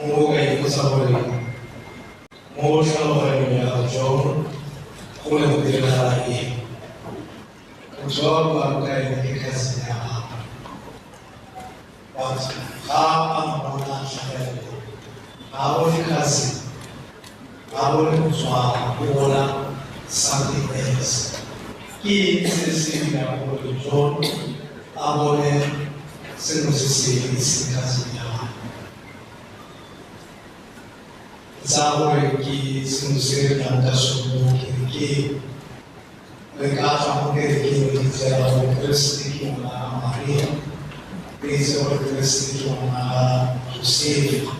Mo ka ipotsa gore mo tlhaloganyong ya gago John go ne go diragala eng. Motho wa bua ka ene ke cousin ya gago. But ga a mmona tlhagelela, ga a bone cousin, ga a bone motswala, o bona something else. Ke eng se se dirang gore John a bone sengwe se se e seng cousin ya gagwe? Ke tsaya gore ke sengwe se re tlang ka sone mo kerekeng. Re ka tla mo kerekeng re itsela gore Keresete ke ngwana ga Maria, re itse gore Keresete ke ngwana ga Josefa.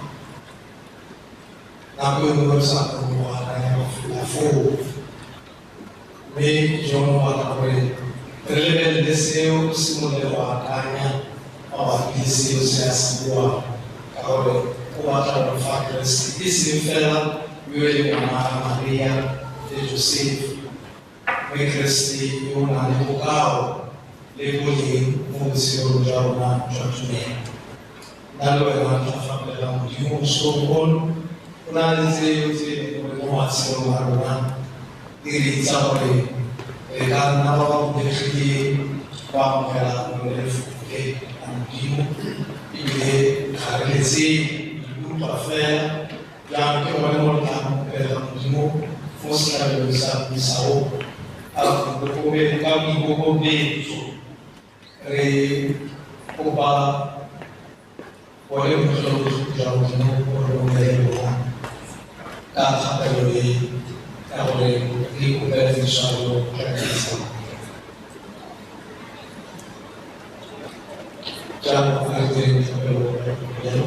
Nako e nngwe re sa kgone go akanya go feta foo. Mme John o batla gore re lebelele seo, re simolole go akanya mabapi le seo se a se buang, ka gore o batla gore fa Keresete e seng fela yo e leng ngwana ga Maria le Josefa, mme Keresete yo o nang le bokao le boleng mo botshelong jwa rona jwa tumelo. Nna le wena re tla fa pele ga Modimo mosong ono, o na le tseo tse e leng gore mo matshelong a rona di re itsa gore re ka nna ba ba bulegileng go amogela lone lefoko le la Modimo, ebile ga re le tseye re utlwa fela. Jaanong ke gone mo re tlang pele ga Modimo mo setlhabelong sa misa o, ka boikokobetso re kopa bone botlhogo jwa Modimo gore bo nne le rona ka thapelo e ya gore re ikopele boitshwaro jwa dibe. Jaanong a re direng thapelo ya boipelo.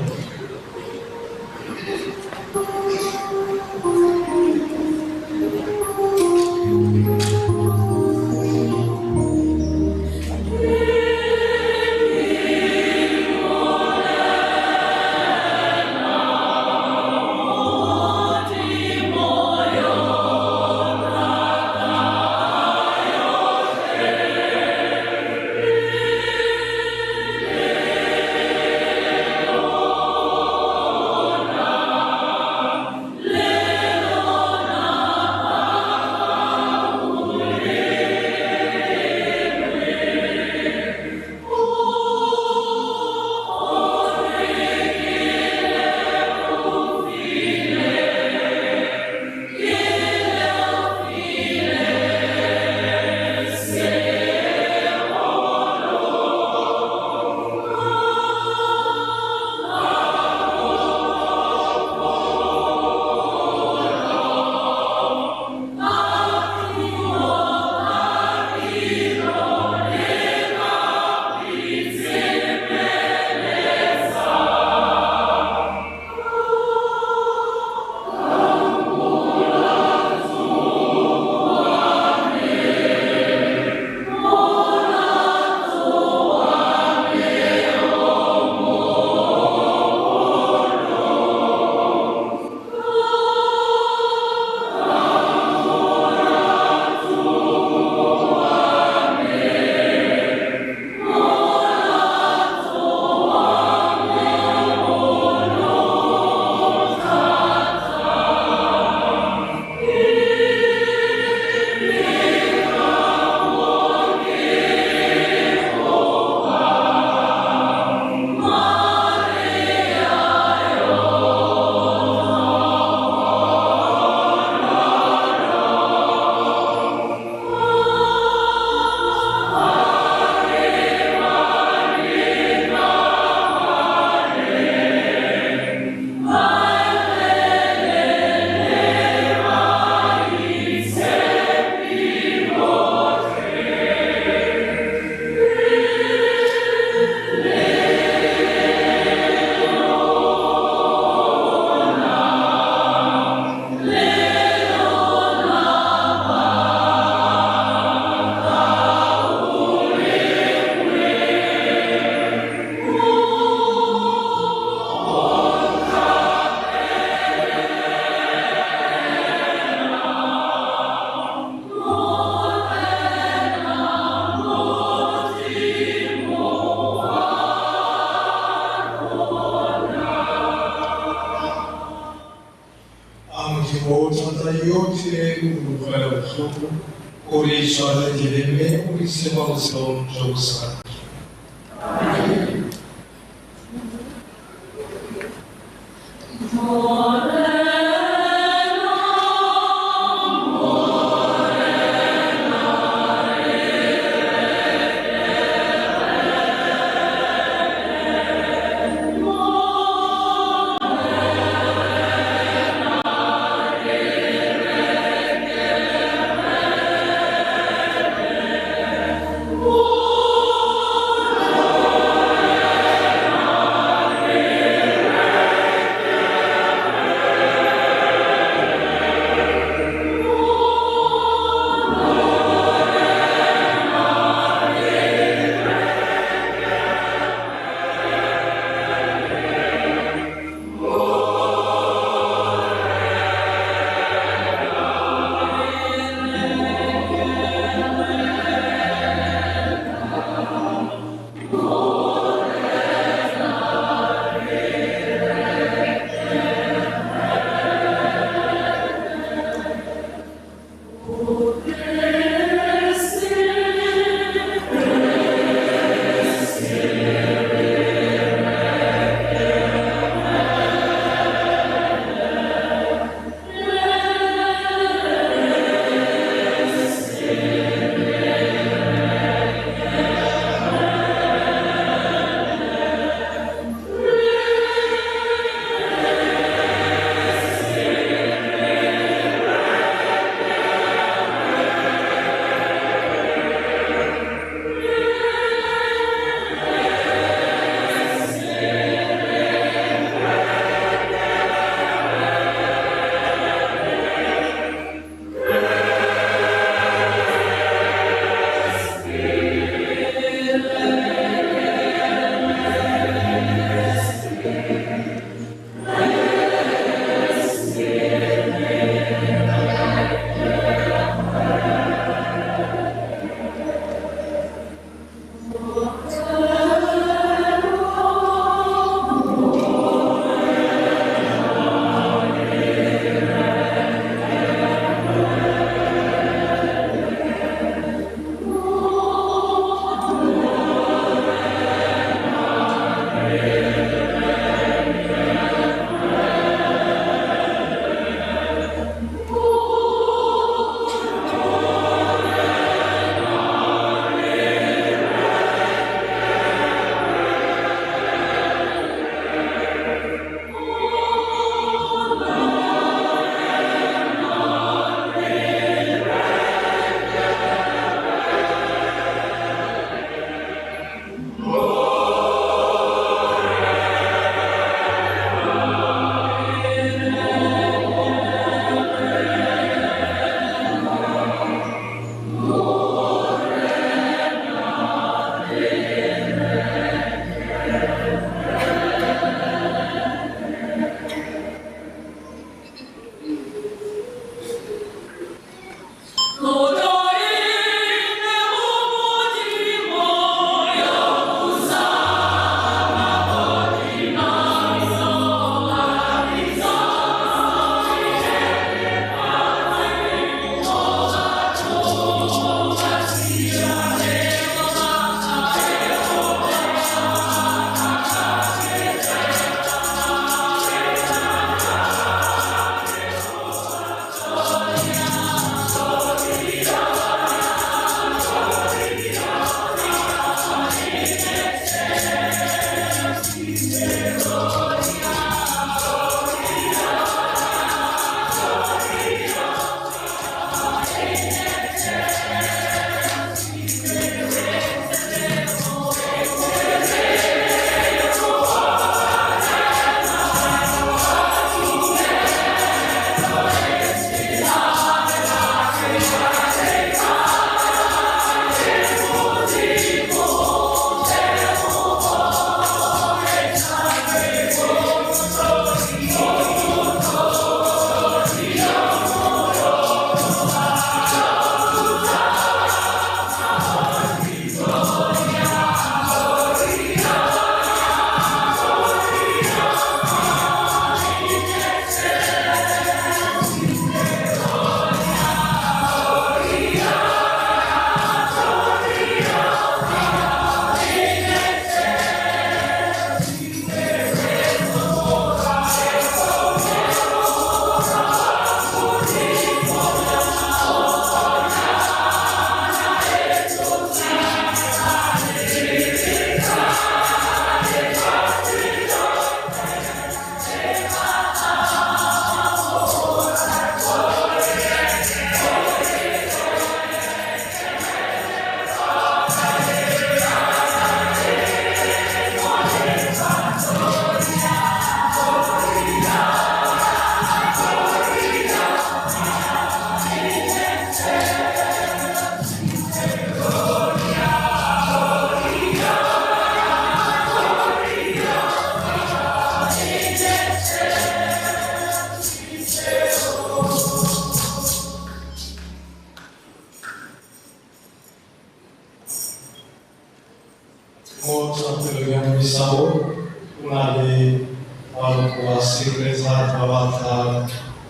ya mmisa o o na le maloko a sireletsa ba ba tla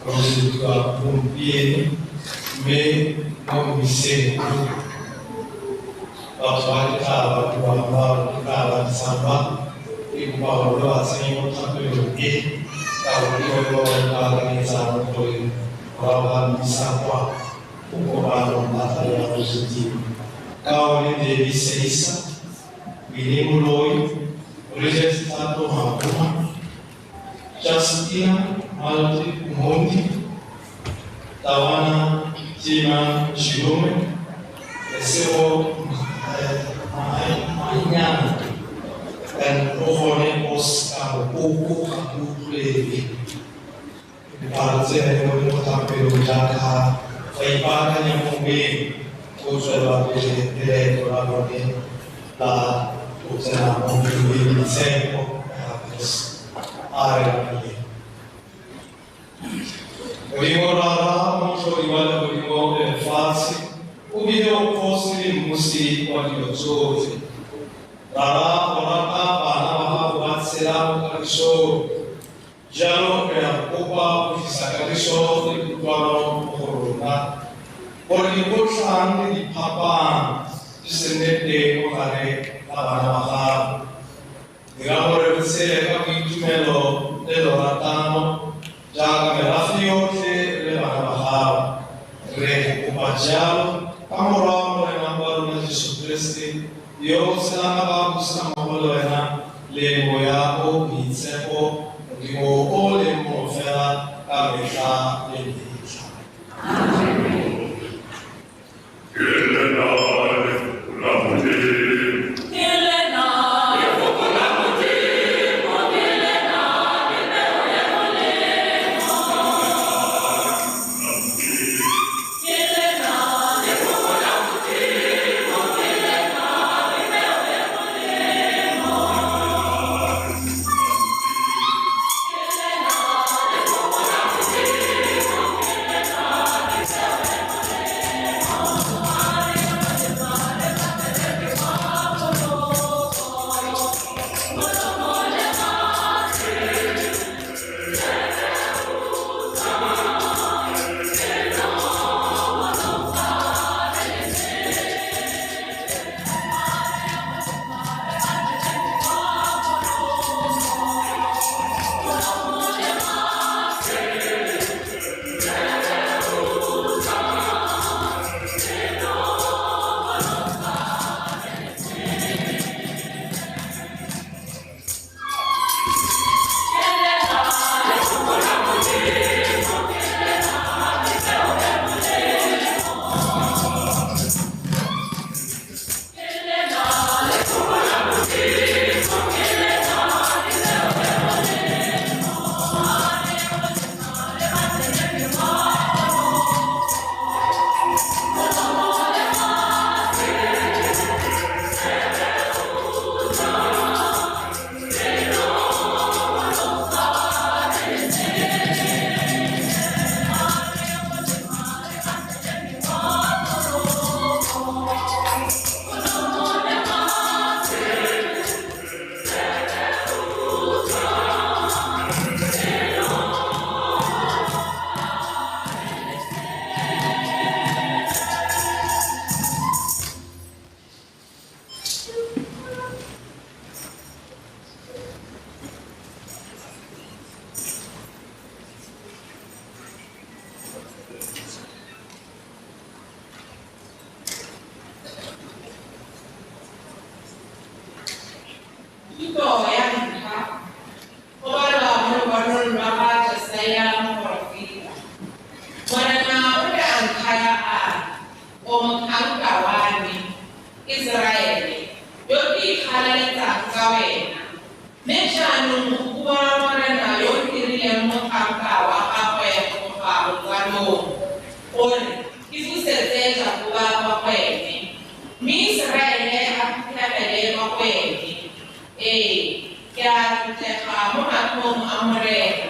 rosediwa gompieno mme mo mmiseng o batho ba ke tla ba buang ba ke tla ba bitsang ba ke kopa gore le ba tsenye mo thapelong e ka gore ke bone ba ba ipaakanyetsang gore morago ga mmisa kwa ko kopanong ba tla be ba rosediwa. Ka one Debbie Seisa, Winnie Moloi, Bridget Thato Mabuma, Justina Malti Mondi, Tawana Tima Chilume, Lesego Mainyana, and Ogone Oscar Mokoko Gakutlwele. Ba tsene mo thapelong jaaka ba ipaakanya mo moyeng go tswela pele le leeto la bone la go tsena mo ntlong e boitshepo ya ga Keresete. A re rapeleng. Modimo Rara, Motlhodi wa legodimo le lefatshe, o bile o kgosi le mmusi wa dilo tsotlhe. Rara, o rata bana ba gago ba tshela mo kagisong. Jalo re a kopa go tlisa kagiso le kutlwano mo go rona, gore dikgotlhang le diphapang di se nne teng mo gare ga bana ba gago. Dira gore re tshele ka boitumelo le loratano jaaka merafe yotlhe le bana ba gago. Re go kopa jalo ka Morwa wa Morena wa rona Jesu Keresete, yo o tshelang a ba busa mmogo le wena le Moya o o Boitshepo, Modimo o leng mongwe fela ka metlha le metlha. Amen. Thuto ya ntlha go balwa mo lokwalong lwa ga Jesaya moporofeta. Morena o ne a nthaya a re, O motlhanka wa me, Iseraele, yo ke ikgalaletsang ka wena. Mme jaanong go bua Morena yo o ntirileng motlhanka wa gagwe go tloga botsalong, gore ke busetse Jakoba kwa go ene, mme Iseraele a phuthegele kwa go ene. Ee, ke a tlotlega mo matlhong a Morena,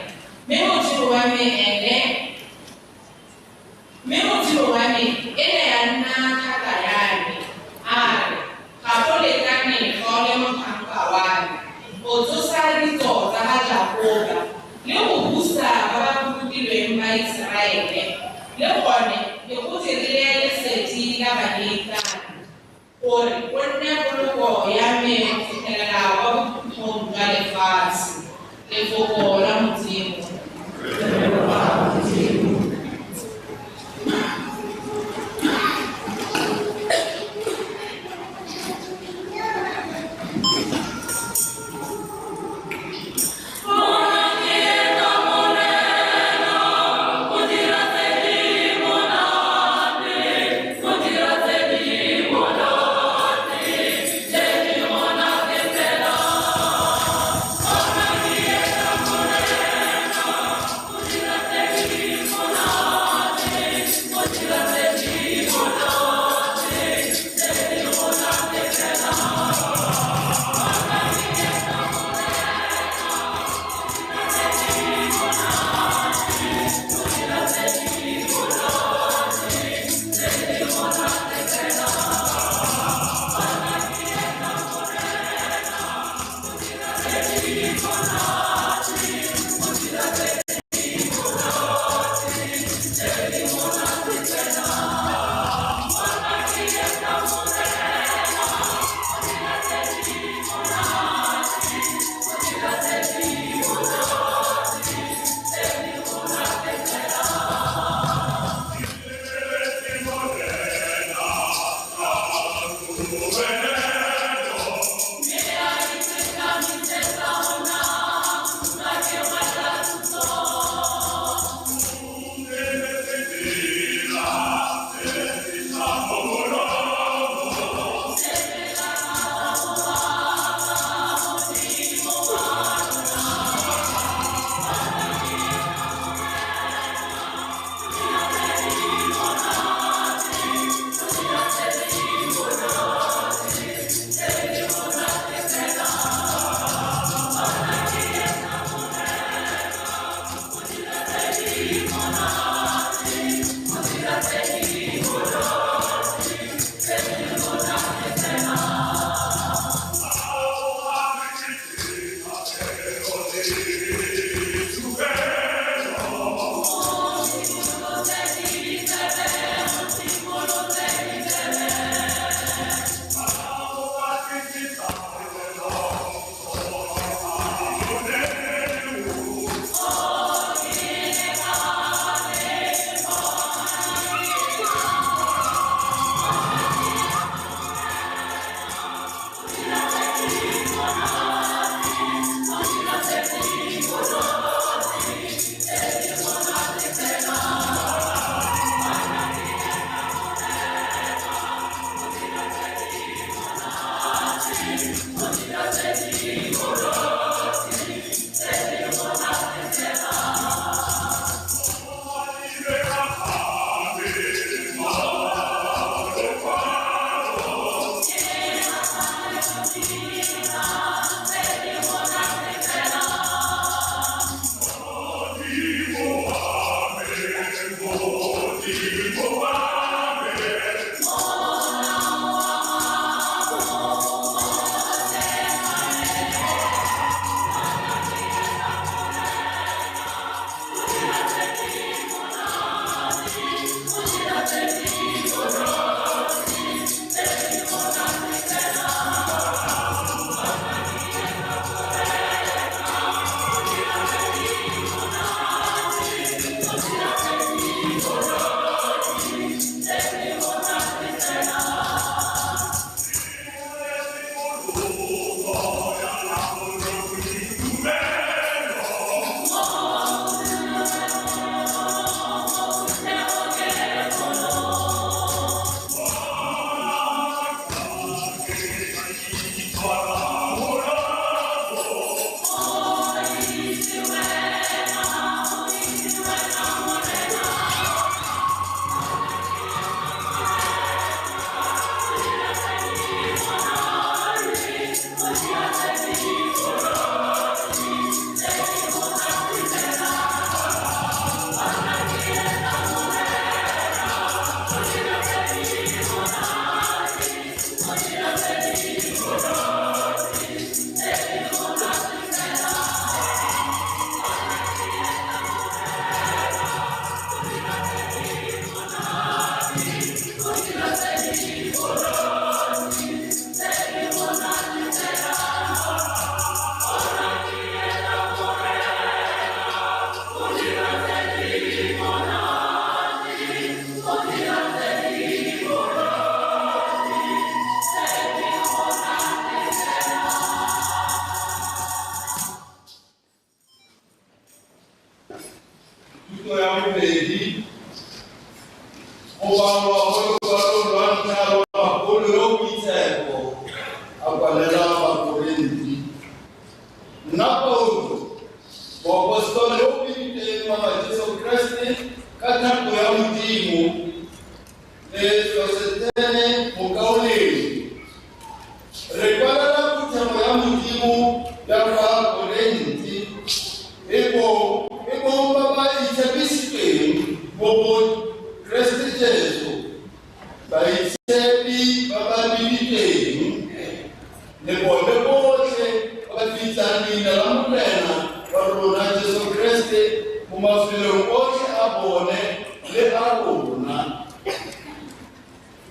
mme Modimo wa me ene e ne ya nna thata ya me. A re, ga go lekane fa o le motlhanka wa me. Iseraele, le gone ke go dirile lesedi la baheitane, gore o nne poloko ya me go fitlhelela kwa bokhutlong jwa lefatshe. Lefoko la Modimo. bobedi go balwa mo lokwalong lwa ntlha lwa Paulo yo o boitshepo a kwalela Bakorinthe. Nna Paulo, moapostolo yo o biditsweng wa ga Jesu Keresete ka thato ya Modimo, le Sosethene mokaulengwe, re kwalela phuthego ya Modimo ya kwa Korinthe, e bong ba ba itshepisitsweng mo go Keresete Jesu, baitshepi ba ba biditsweng, le bone botlhe ba ba bitsang leina la Morena wa rona Jesu Keresete mo mafelong otlhe a bone le a rona.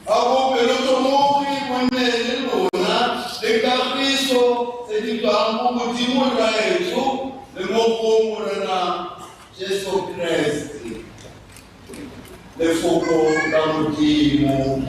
A bopelotlhomogi bo nne le lona le kagiso tse di tswang mo Modimo Rraetsho le mo go Morena Jesu Keresete. Lefoko la Modimo.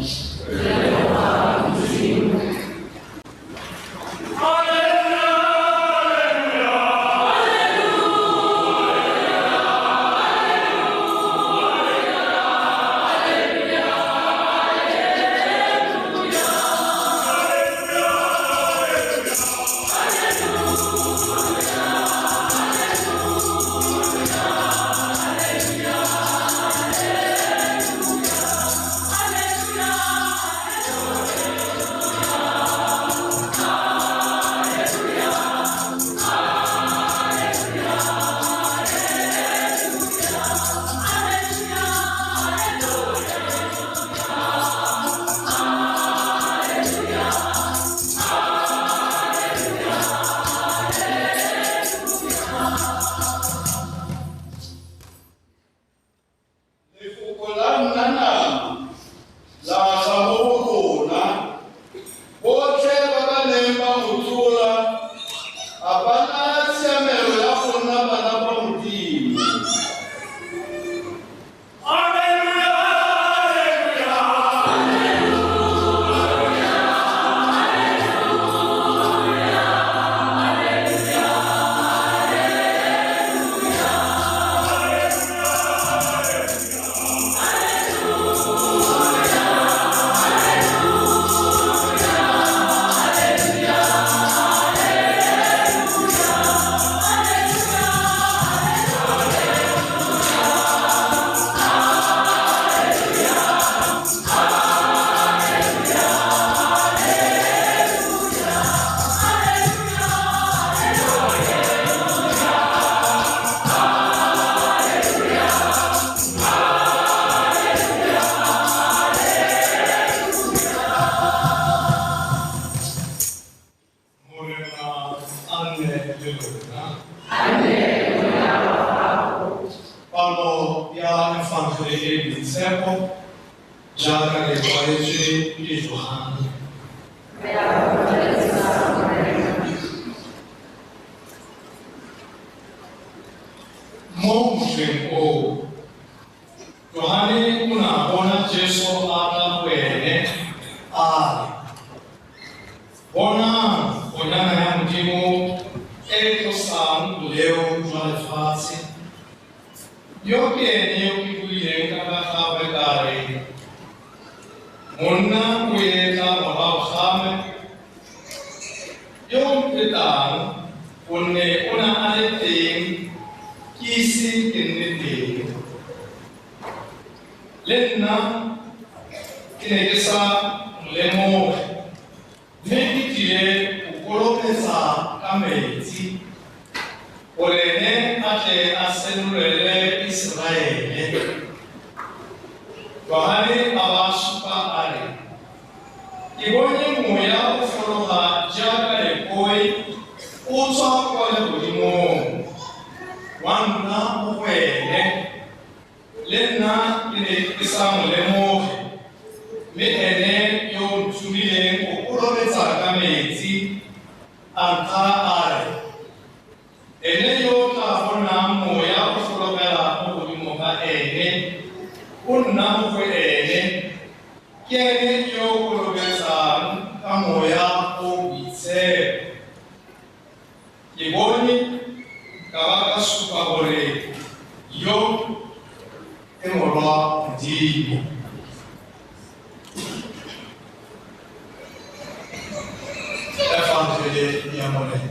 Lefoko la nna nama la aga mo go rona, botlhe ba ba neng ba mo tsola a ba naya tshiamelo ya go nna bana ba Modimo. Morena a nne le lona. Palo ya Efangele e e boitshepo jaaka e kwaletswe ke Johane. Mo motlheng oo, Johane o ne a bona Jesu a tla go ene a re, "Bonang Konyana ya Modimo e e tlosang boleo jwa lefatshe. Yo ke ene yo ke buileng ka ga gagwe ka re, monna o etla morago ga me, yo o mphetang, gonne o ne a le teng ke ise ke nne teng. Le nna ke ne ke sa mo lemoge, mme ke tlile go kolobetsa ka metsi gore ene a tle a senolele Iseraele." Johane a ba supa a re, "Ke bone moya o fologa jaaka lekoe o tswa kwa legodimong, wa nna mo go ene. Le nna ke ne ke sa mo lemoge, mme ene yo o nthomileng go kolobetsa ka metsi a nthaya a re, ene yo o tla bonang moya o fologela mo godimo ga ene, o nna mo go ene, ke ene yo o kolobetsang ka moya o o boitshepo. Ke bone ka ba ka supa gore yo Ke morwa Modimo. Efangele ya Morena.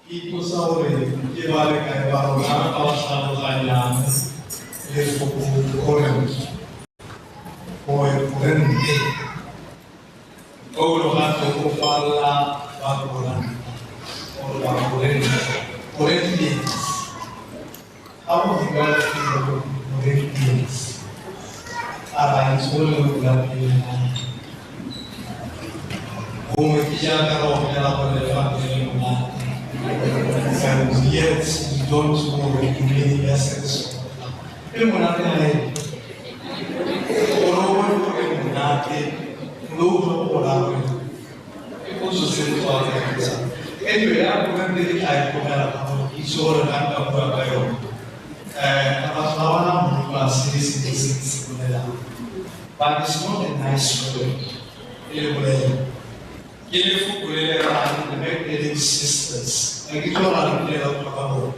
Ipotsa gore ke ba le kae ba rona ba ba tlhaloganyang lefoko Korente. Paulo gape o kwalla ba Koranta or ba Korente. Corinthians. How would you guys feel about Corinthians? A ba itse le go bua pele. Gongwe ke jaaka re opela gore lefatshe le monate. And yet you don't know the meaning essence. E monate a eng? Gore o bone gore e monate, lo utlwa go raya gore ke potso se re tswa re botsa. Anyway, ya Korente ke tla e tlogela ka gore ke itse gore ga nka bua ka yone. Batho ba bona go utlwa se se se se se bolelang. But it's not a nice word. E le bolela. Ke lefoko le le rayang the Magdalene sisters. A ke tlo ra le la utlwa ka bone.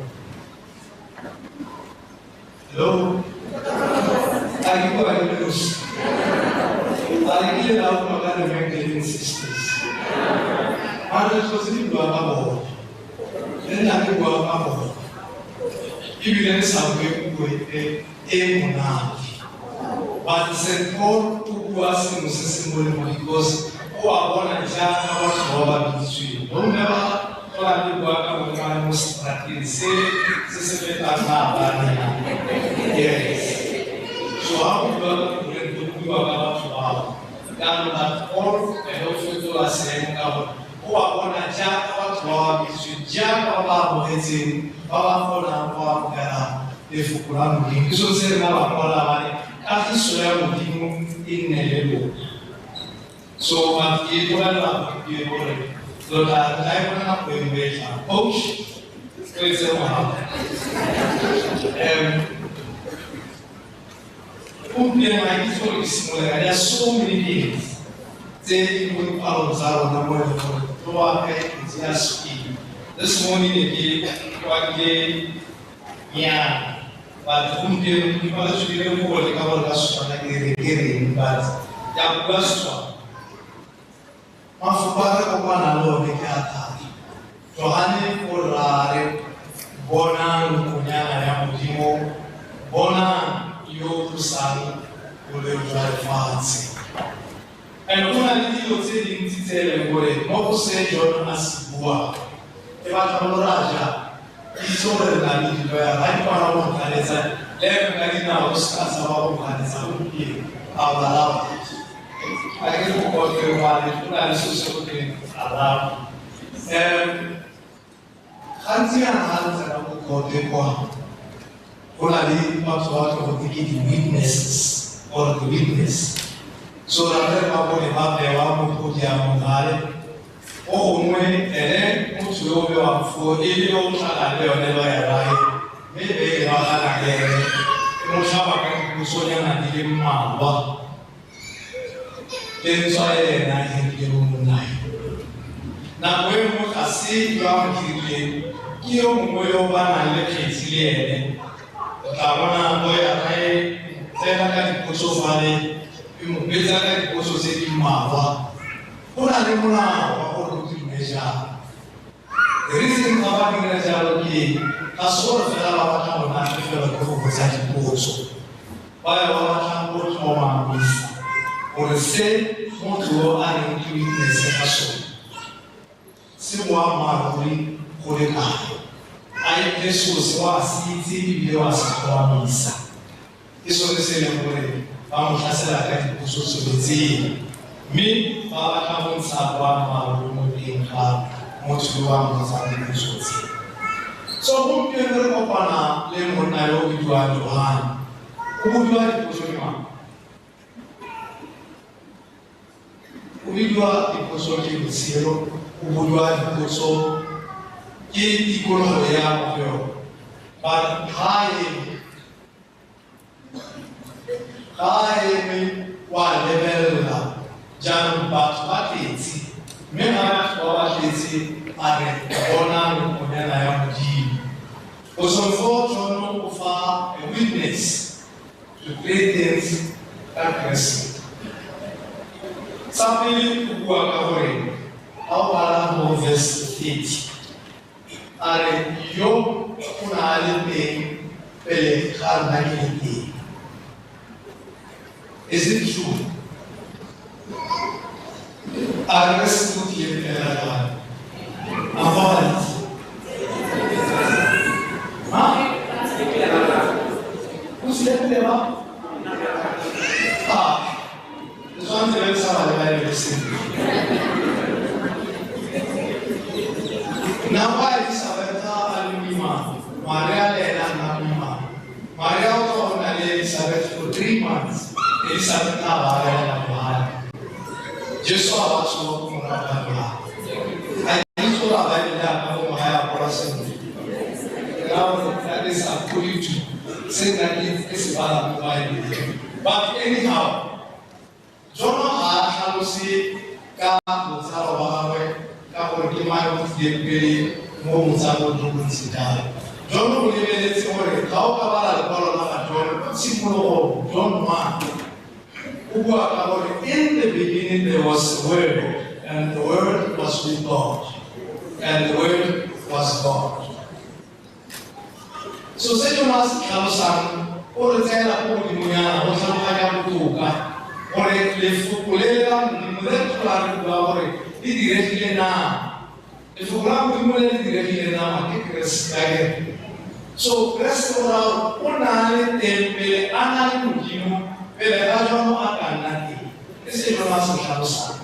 Hello? A ke bua le nosi? A le kile la utlwa ka the Magdalene sisters? Mara re tlotse di bua ka bone. Le nna ke bua ka bone. Ebile re sa bue puo epe e monate. But St. Paul o bua sengwe se se molemo because o a bona jaaka batho ba ba biditsweng. Bomme ba tlhola le bua ka bone ba le mo seterateng se se se fetang maabane. Yes. So ha go bua ka Korente go bua ka batho bao. Jaanong but Paul ene o fetola seemo ka gore o a bona jaaka batho ba ba biditsweng, jaaka ba ba amogetseng, ba ba kgonang go amogela lefoko la Modimo. Ke sone se rena ba kwala ba re kagiso ya Modimo e nne le lona. So but ke bolelela gompieno gore lo tla e bona nako e nngwe e tlang. Coach, o etse mogago. Gompieno ga ke itse gore ke simolola ka there are so many things tse di mo dipalong tsa rona mo e leng gore tloa ka e ya speed. This morning ne ke kwadile nyana, but gompieno ke paletswe ke le go leka gore ka Setswana ke re ke reng, but ke a bua Setswana. Mafoko a re kopana le one ke a thata. Johane o ra re bonang konyana ya Modimo, bonang yo o tlosang boleo jwa lefatshe. And go na le dilo tse dintsi tse e leng gore mo go se John a se buang, ke batla go lo raya jang, ke itse gore re na le diloyara, ga di kgona go nkganetsa, le eme ka dinao o se ka tshaba go nkganetsa gompieno, a o allow it. A ke go kote ngwane, go na le selo se go tweng allow. Gantsi yana ga re tsena ko kote kwa, go na le batho ba tlo go ke di-witnesses. or the witness. So ra re ba bone ba bewa mo podiumong gale o gongwe ene motho yo o bewang foo e le yo o tlhagang le yone lawyer-a mme e be e ragana le ene e mo tlhaba ka dipotsonyana di le mmalwa le ntswa le ena a hirile mo monnae. Nako e nngwe ga se yo a mo hirileng, ke yo mongwe yo ba nang le kgetsi le ene. O tla bona lawyer-a e tsena ka dipotso fale, e mo betsa ka dipotso tse di mmalwa. Go na le molao wa gore o dirwe jang. The reason ga ba dira jalo ke eng? Ga se gore fela ba batla go natefelwa ke go botsa dipotso. Ba ya ba batla go tlhomamisa gore se motho yo a reng ke witness ka sone se boammaaruri go le kae. A ebile selo se wa se itse ebile wa se tlhomamisa. Ke sone se e leng gore ba mo tlhasela ka dipotso tsone tseo. Mme ba batla go ntsha boammaaruri mo teng ga motho yo a mmotsang dipotso tse. So gompieno re kopana le monna yo o bidiwang Johane. O bodiwa dipotso ke mang? O bidiwa dipotso ke botshelo, o bodiwa dipotso ke tikologo ya mo go yone. But ga a eme wa lebelela jaanong batho ba tletse, mme ga batho ba ba tletse a re bonang konyana ya Modimo. Go tsweng foo John o fa a witness to great things ka Keresete. Sa pele o bua ka gore ga o bala mo verse 30 a re yo o na a le teng pele ga nna ke le teng. Is it true? A Keresete o tlile pele ga Johane? A fa ba itse? Ha? O tlile pele ba? Ah, le tshwanetse le sa bale Baebele sentle. Nako a Elisabetha a le moimana, Maria le ene a nna moimana. Maria o tswa go nna le Elisabeth for 3 months. Elisabetha a ba belela Johane. Jesu a ba tsholwa ko morago ga Johane. A itse gore a Baebele ya ka gongwe ga ya kwalwa sentle. Ke raya gore that is according to se nna ke se balang mo Baebeleng. But anyhow, John ga a tlhalose ka botsalo ba gagwe ka gore ke mang yo o tlileng pele mo botsalong jo bo ntse jalo. John o lebeletse gore ga o ka bala lekwalo la ga John ko tshimologong, John 1, o bua ka gore in the beginning there was the Word, and the Word was with God, and the Word was God. So se John a se tlhalosang o re tseela ko godimonyana go tlhaloganya botoka gore lefoko le la Modimo le tlhola re bua gore le diregile nama. Lefoko la Modimo le le diregile nama ke Keresete akere. So Keresete o raya gore o na le teng pele a na le Modimo pele ga John a ka nna teng. Ke se John a se tlhalosang.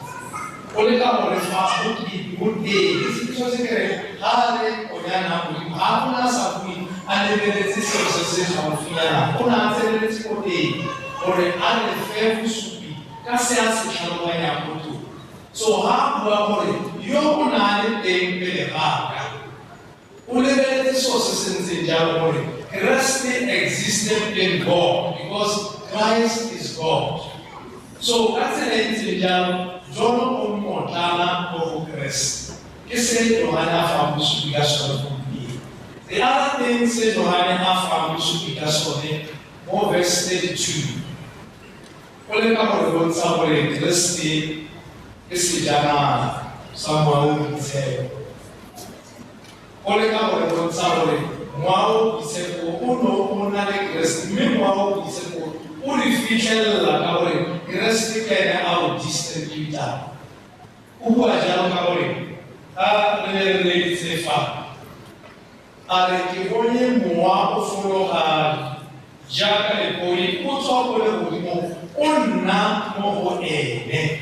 O leka go re fa bokete bo teng. Ke seo se ke reng ga a re konyana Modimo ga gona sa bue a lebeletse selo se se gaufinyana, o ne a tseneletse ko teng gore a re fe bosupi ka se a se tlhaloganyang botoka. So ga a bua gore yo o na le teng pele ga ka, o lebeletse selo se se ntseng jalo gore Keresete existed in God because Christ is God. So ka tsela e ntseng jalo John o mmotlana mo go Keresete. Ke se Johane a fang bosupi ka sone gompieno. The other thing se Johane a fang bosupi ka sone mo verse 32, o leka go re bontsha gore Keresete ke sejanaga sa Mowa o o Boitshepo. O leka go re bontsha gore Mowa o o Boitshepo o ne o na le Keresete, mme Mowa o o Boitshepo o re fitlhelela ka gore Keresete ke ene a o distributang. O bua jalo ka gore ga re ne re reeditse fa a re ke bone mowa o fologa jaaka lepodi o tswa ko legodimong o nna mo go ene.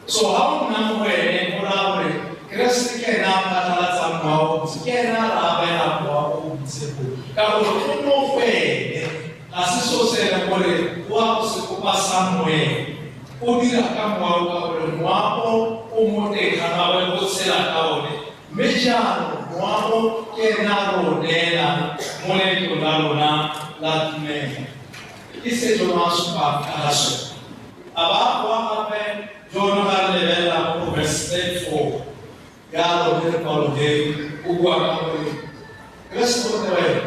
So ga o nna mo go ene go raya gore Keresete ke ene a phatlhalatsang Mowa o o Boitshepo, ke ene a re abelang Mowa o o Boitshepo ka gore o mo go ene. Ga se seo se e leng gore o a go se kopa somewhere. O dira ka mowa o ka gore mowa o o mo teng ga gagwe o tshela ka one. Mme jaanong mowa o ke ena a re o neelang mo leetong la rona la tumelo. Ke se Jono a supang ka ga sone. A ba a boa gape Jono ga re lebelela mo go verse 34 ya lone lekwalo leo, o bua ka gore Keresete o tewa eng?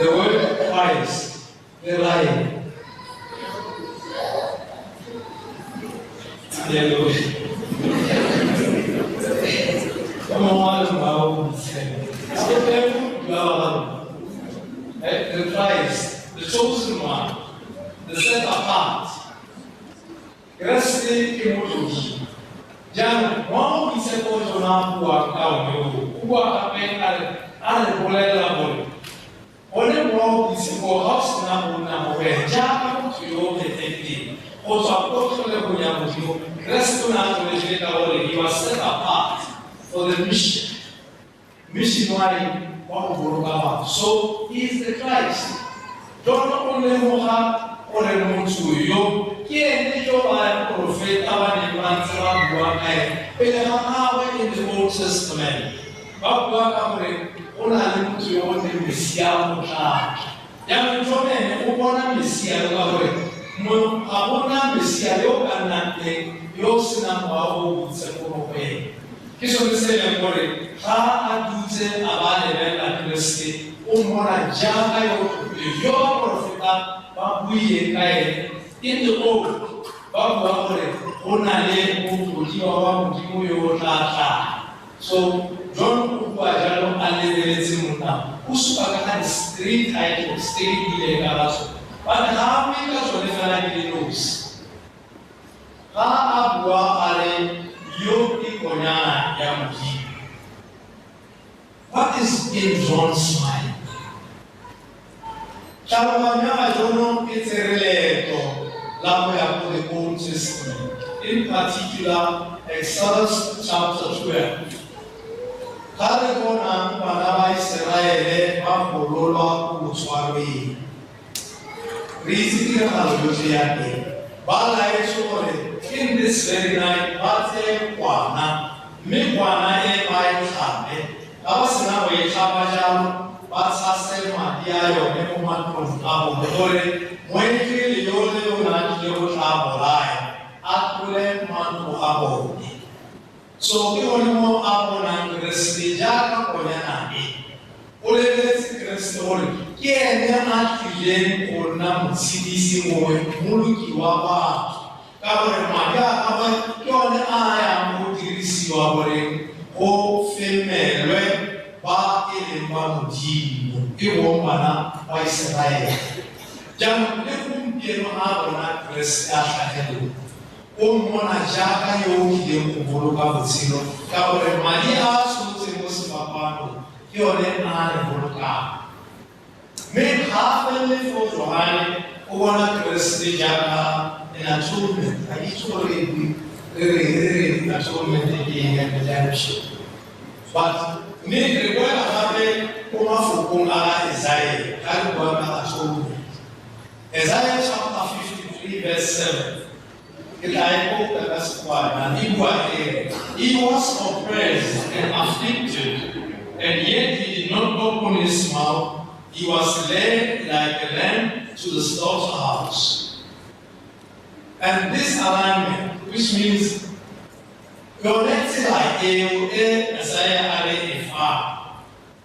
The word Christ le raya eng? Hallelujah. O mongwe a le mowa o o boitshepo. The Christ, the chosen one, the set apart. Keresete ke motlodi. Jaanong mowa o boitshepo o Jono a buang ka one o, o bua gape a re bolelela gore one mowa o boitshepo ga o sena go nna mo go ene jaaka motho yo o kgethegileng go tswa ko tlholegong ya Modimo. Keresete o ne a tlholegile ka gore he was set apart for the mission. Mission wa eng? Wa go boloka batho. So he is the Christ. Jono o lemoga gore motho yo ke ene yo baporofeta ba neng ba ntse ba bua ka ene pele ga gagwe in the Old Testament. Ba bua ka gore go na le motho yo o leng Mesia o tla tla. Jaanong Jono ene o bona Mesia yo ka gore ga gona Mesia yo o ka nnang teng yo o senang mowa o o boitshepo mo go ene. Ke sone se e leng gore ga a dutse a ba lebelela Keresete, o mmona jaaka yo o tlhophilweng, yo baporofeta ba buileng ka ene in the old, ba bua gore go na le motlodiwa wa Modimo yo o tla tlang. So John o bua jalo a lebeletse monna, o supa ka ga di-three titles tse di buileng ka ga tsone. But ga a bue ka tsone fela di le nosi. Ga a bua a re yo ke konyana ya Modimo. What is in John's mind? Tlhaloganyo ya ga Jono e tsere leeto la go ya ko the Old Testament, in particular Exodus chapter 12. Ga re bonang bana ba Iseraele ba gololwa ko botshwarweng, re itse tiragalo yotlhe ya teng. Ba laetswe gore in this very night ba tseye kwana, mme kwana e ba e tlhabe. Ga ba sena go e tlhaba jalo, ba tshase madi a yone mo matlong a bone gore moengele yo le yo nang tlile go tla bolaya a tlole matlo a bone. So ke gone mo a bonang Keresete jaaka konyana e. O lebeletse Keresete gore ke ene a tlileng go nna motshedisi mongwe, mmoloki wa batho, ka gore madi a gagwe ke one a yang go dirisiwa gore go femelwe ba e leng ba Modimo, e bong bana ba Iseraele. Jaanong le gompieno a bona Keresete a tlhagelela, o mmona jaaka yo o tlileng go boloka botshelo, ka gore madi a a tshotseng mo sefapanong ke one a re bolokang. Mme ga a felele foo, Johane o bona Keresete jaaka an atonement. Ga ke itse gore re re atonement ke eng ya redemption. But mme re boela gape ko mafokong a ga Isaiah ga re bua ka atonement. Isaiah chapter 53 verse 7. Ke tla e quota ka Setswana. E bua e re, He was oppressed and afflicted, and yet he did not open his mouth. He was led like a lamb to the slaughterhouse. And this alignment, which means yone tsela eo e Isaiah a re e fa,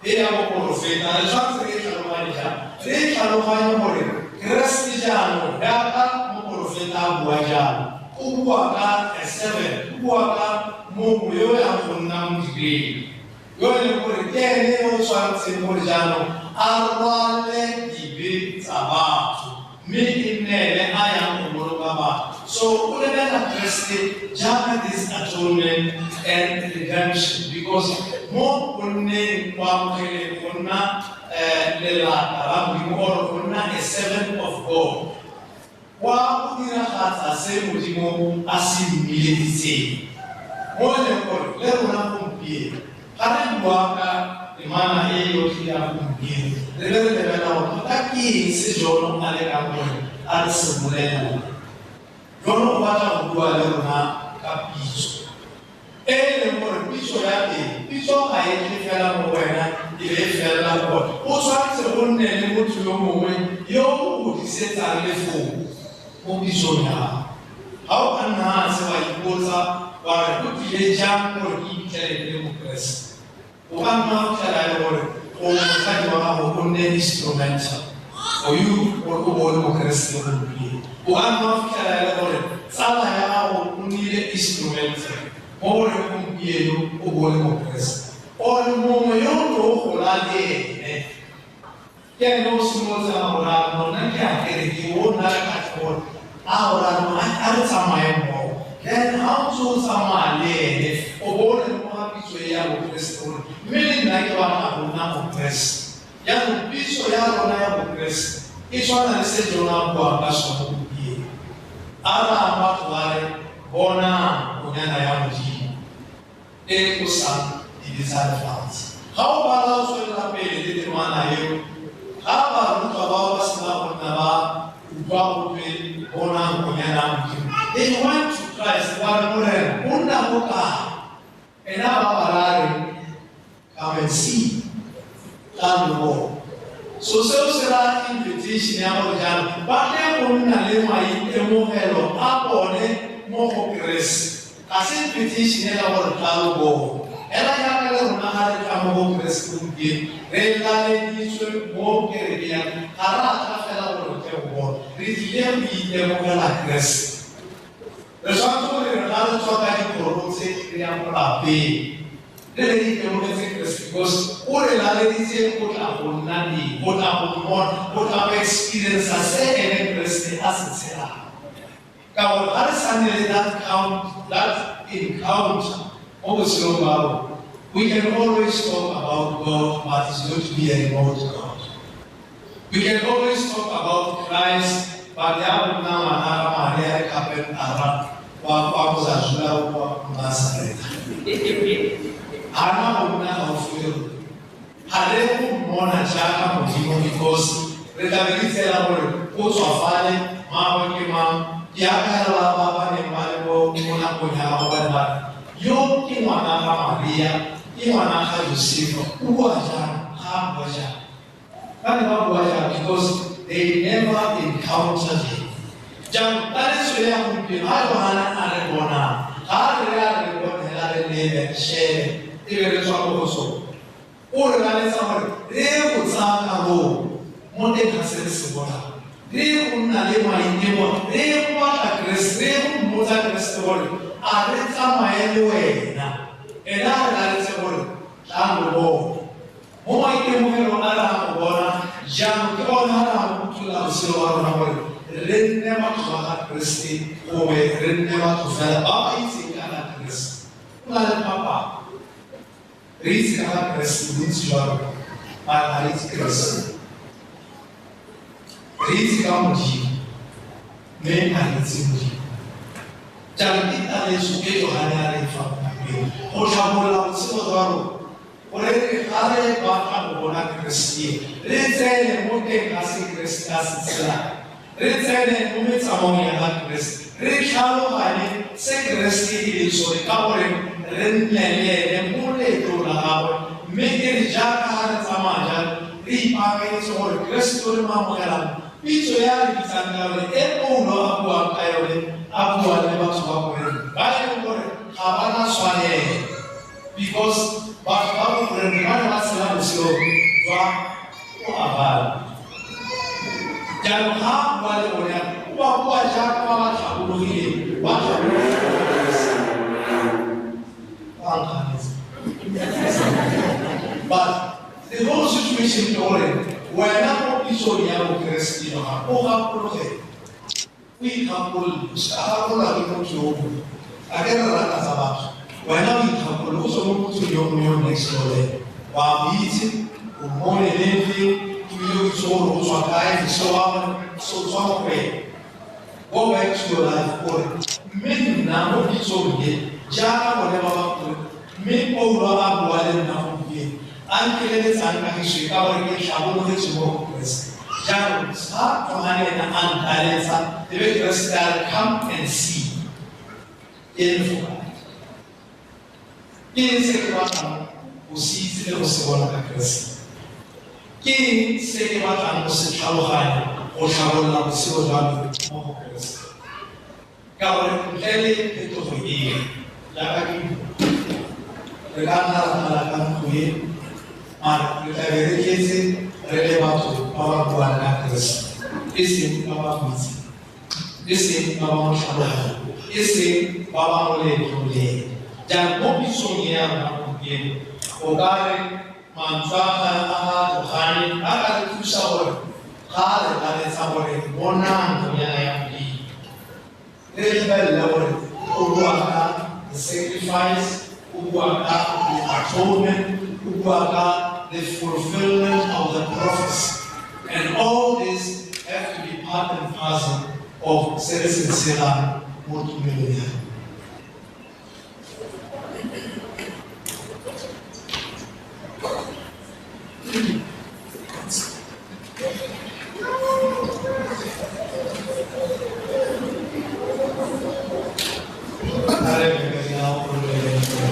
e ya boporofeta, re tshwanetse re e tlhaloganye jang? Re e tlhaloganye gore Keresete jaanong jaaka moporofeta a bua jalo, o bua ka a servant, o bua ka mongwe yo yang go nna modiredi, yo e leng gore ke ene yo o tshwanetseng gore jaanong a rwale dibe tsa batho, mme e nne ene a yang go boloka batho. So o lebelela Keresete jaaka this atonement and redemption, because mo go nneng go amogeleng go nna lelata la Modimo or go nna a servant of God, wa go diragatsa se Modimo a se mmileditseng. Mo e leng gore le rona gompieno ga re bua ka temana e yotlhe ya gompieno re be re lebelela gore tota ke eng se Jono a lekang gore a re se bolelela. Jono o batla go bua le rona ka pitso e e leng gore pitso ya teng, pitso ga e tle fela mo wena e be e felela gore o tshwanetse go nne le motho yo mongwe yo o go tlisetsang lefoko mo pitsong ya gago. Ga o ka nna se wa ipotsa wa re go tlile jang gore ke iphitlhele ke le Mokeresete, o ka nna wa fitlhela e le gore o mosadi wa gago o nne instrumental for you gore o bo o le Mokeresete gompieno. O ka nna wa fitlhela e le gore tsala ya gago o nnile instrumental mo gore gompieno o bo o le Mokeresete, or mongwe yo o tlo gola le ene ke ene o simolotseng go raya nna ke a kereke o nna le kgatlhego a go raya no a re tsamaye mmogo. Then ga o ntse o tsamaya le ene o bo o lemoga pitso e ya Bokeresete gore mme le nna ke batla go nna Mokeresete. Jaanong pitso ya rona ya Bokeresete e tshwana le se Jono a buang ka sone gompieno. A raya batho ba re bonang konyana ya Modimo e tlosang dibe tsa lefatshe. Ga o bala o tswelela pele le temana eo, ga barutwa bao ba sena go nna ba utlwa gotwe bonang konyana ya Modimo, they went to Christ ba re Morena o nna ko kae? Ena ba ba raya re come and see, tla lo bona. So seo se raya invitation ya gore jaanong ba tle go nna le maitemogelo a bone mo go Keresete. Ga se invitation e la gore tla lo bona. Ela jaaka le rona ga re tla mo go Keresete gompieno re laleditswe mo kerekeng, ga re a tla fela gore tle go bona, re tlile go itemogela Keresete. Re tshwanetse gore ga re tswa ka dikgoro tse re yang ko lapeng re be re itemogetse Keresete, because o re laleditse go tla go nna teng, go tla go mmona, go tla go experience se ene Keresete a se tshelang. Ka gore ga re sa nne le that encounter mo botshelong ba rona, we can always talk about God, but it's going to be a remote God. We can always talk about Christ, but ya go nna ngwana ga Maria le carpentera wa kwa go sa jula kwa Nazareta. Ga na go nna gaufi le rona. Ga re go mmona jaaka Modimo, because re tla be re itseela gore o tswa fale, mmaagwe ke mang, ke jaaka hela ba ba neng ba le mo nakong ya gagwe ba ne ba re yo ke ngwana ga Maria, ke ngwana ga Josefa, o bua jang, ga a bua jang. Ba ne ba bua jang because they never encountered him. Jaanong taletso ya gompieno ga Johane a re bonang, ga a re a re bone hela re lebe shebe e be re tswa mo go sone, o re laletsa gore re go tsaya karolo mo teng ga se re se bonang, re go nna le maitemo, re go batla Keresete, re go mmotsa Keresete gore a re tsamaye le wena. Ena a re laletse gore tla lo bona. Mo maitemogelong a re a go bona jaanong ke one a re a go phuthulola botshelo ba rona gore re nne batho ba ga Keresete gongwe re nne batho fela ba ba itseng ka ga Keresete. Go na le phapang, re itse ka ga Keresete bontsi jwa rona, mara ga re itse Keresete. Re itse ka Modimo mme ga re itse Modimo. Jaanong ke taletso e Johane a re fa gompieno go tlhabolola botshelo jwa rona gore ga re batla go bona Keresete re tsene mo teng ga se Keresete a se tshelang, re tsene mo metsamaong ya ga Keresete, re tlhaloganye se Keresete e leng sone ka gore re nne le ene mo leetong la gagwe. Mme e re jaaka ga re tsamaya jalo re ipaakanyetse gore Keresete o re mo amogelang, pitso ya re bitsang ka yone e Paulo a buang ka yone, a bua le batho ba Korinthe ba e leng gore ga ba na tshwanelo, because batho ba Korinthe ba ne ba tshela botshelo jwa go abala. Jaanong ga a bua le bone o ba bua jaaka ba ba tlhabologileng, ba tlhabologile. Ba nkganetsa. But the whole situation ke gore wena mo pitsong ya Bokeresete ba gago o gakologe, o ikgakolole, o seka gakololwa ke motho yo mongwe. A ke re rata tsa batho, wena o ikgakolole, o tswe mo mothong yo mongwe yo next door le ene, wa mo itse, o mmone leng, ebile o itse gore o tswa kae, botshelo ba gagwe se o tswa mo go ene. Go back to your life gore mme nna mo pitsong e jaaka bone ba ba kore, mme Paulo a bua le nna gompieno A nkeleletsang kagiso e ka gore ke tlhabologetse mo go Keresete. Jaanong fa Johane ena a ntaletsa, e be Keresete a re, come and see. Ke lefoko. Ke eng se ke batlang go se itse le go se bona ka Keresete? Ke eng se ke batlang go se tlhaloganya go tlhabolola botshelo jwa me mo go Keresete? Ka gore ntle le phetogo eo, jaaka ke bua, re ka nna ra tlala ka ntlo e, mare re tla be re tletse re le batho ba ba buang ka Keresete, e seng ba ba mo itseng, e seng ba ba mo tlhaloganyang, e seng ba ba mo leetong le ene. Jaanong mo pitsong e ya rona gompieno, o ka re mantswe a ga Johane a ka re thusa gore ga a re laletsa gore bonang Konyana ya Modimo, re lebelele gore o bua ka the sacrifice, o bua ka the atonement, o bua ka the fulfillment of the prophecy. And all this have to be part and parcel of se re se tshelang mo tumelong ya rona. A re beke dinao gore re ye go.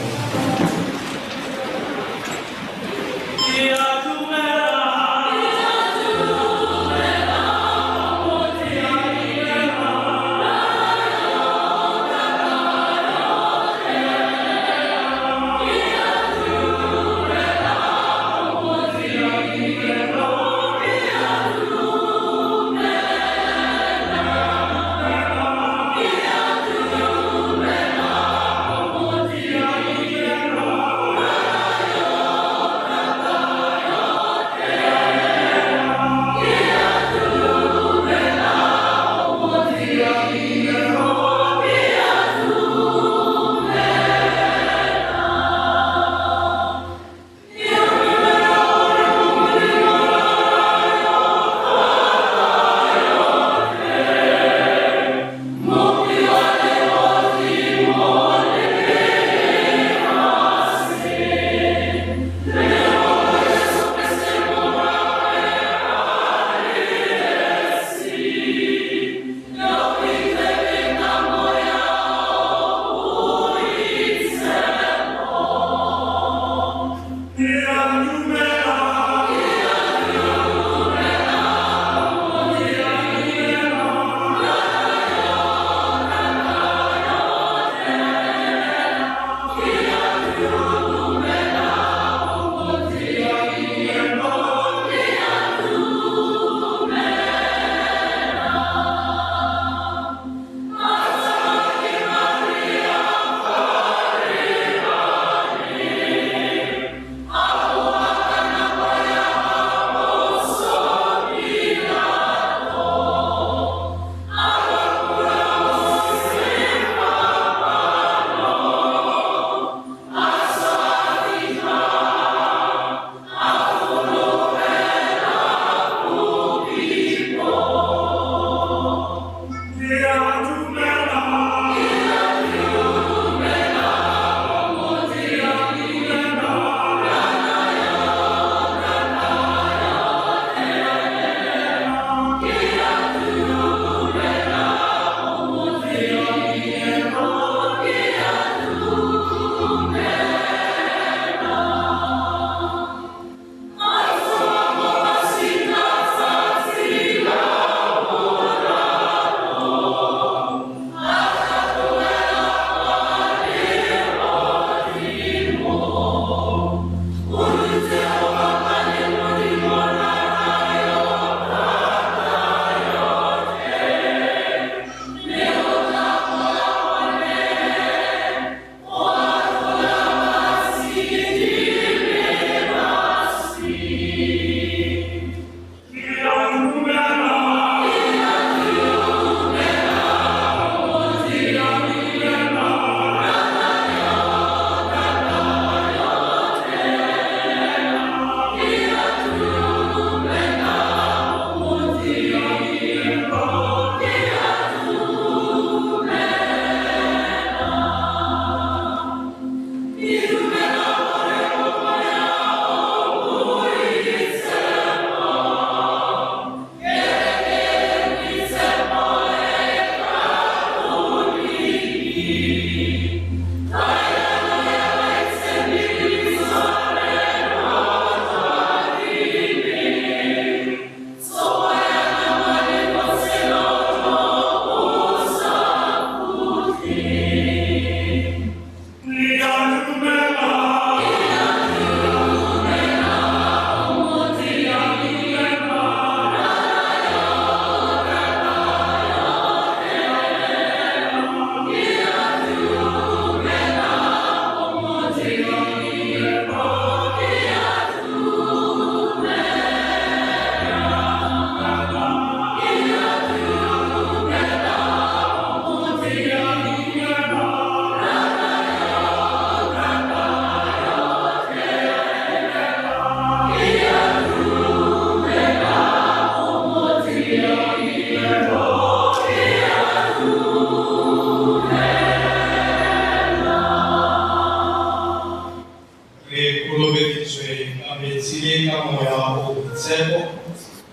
Re kolobeditswe ka metsi le ka moya o boitshepo,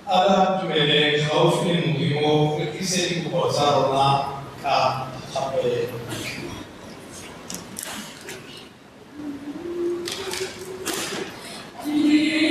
a re atumeleng gaufi le Modimo, re tlise dikopo tsa rona ka thapelo. Amen.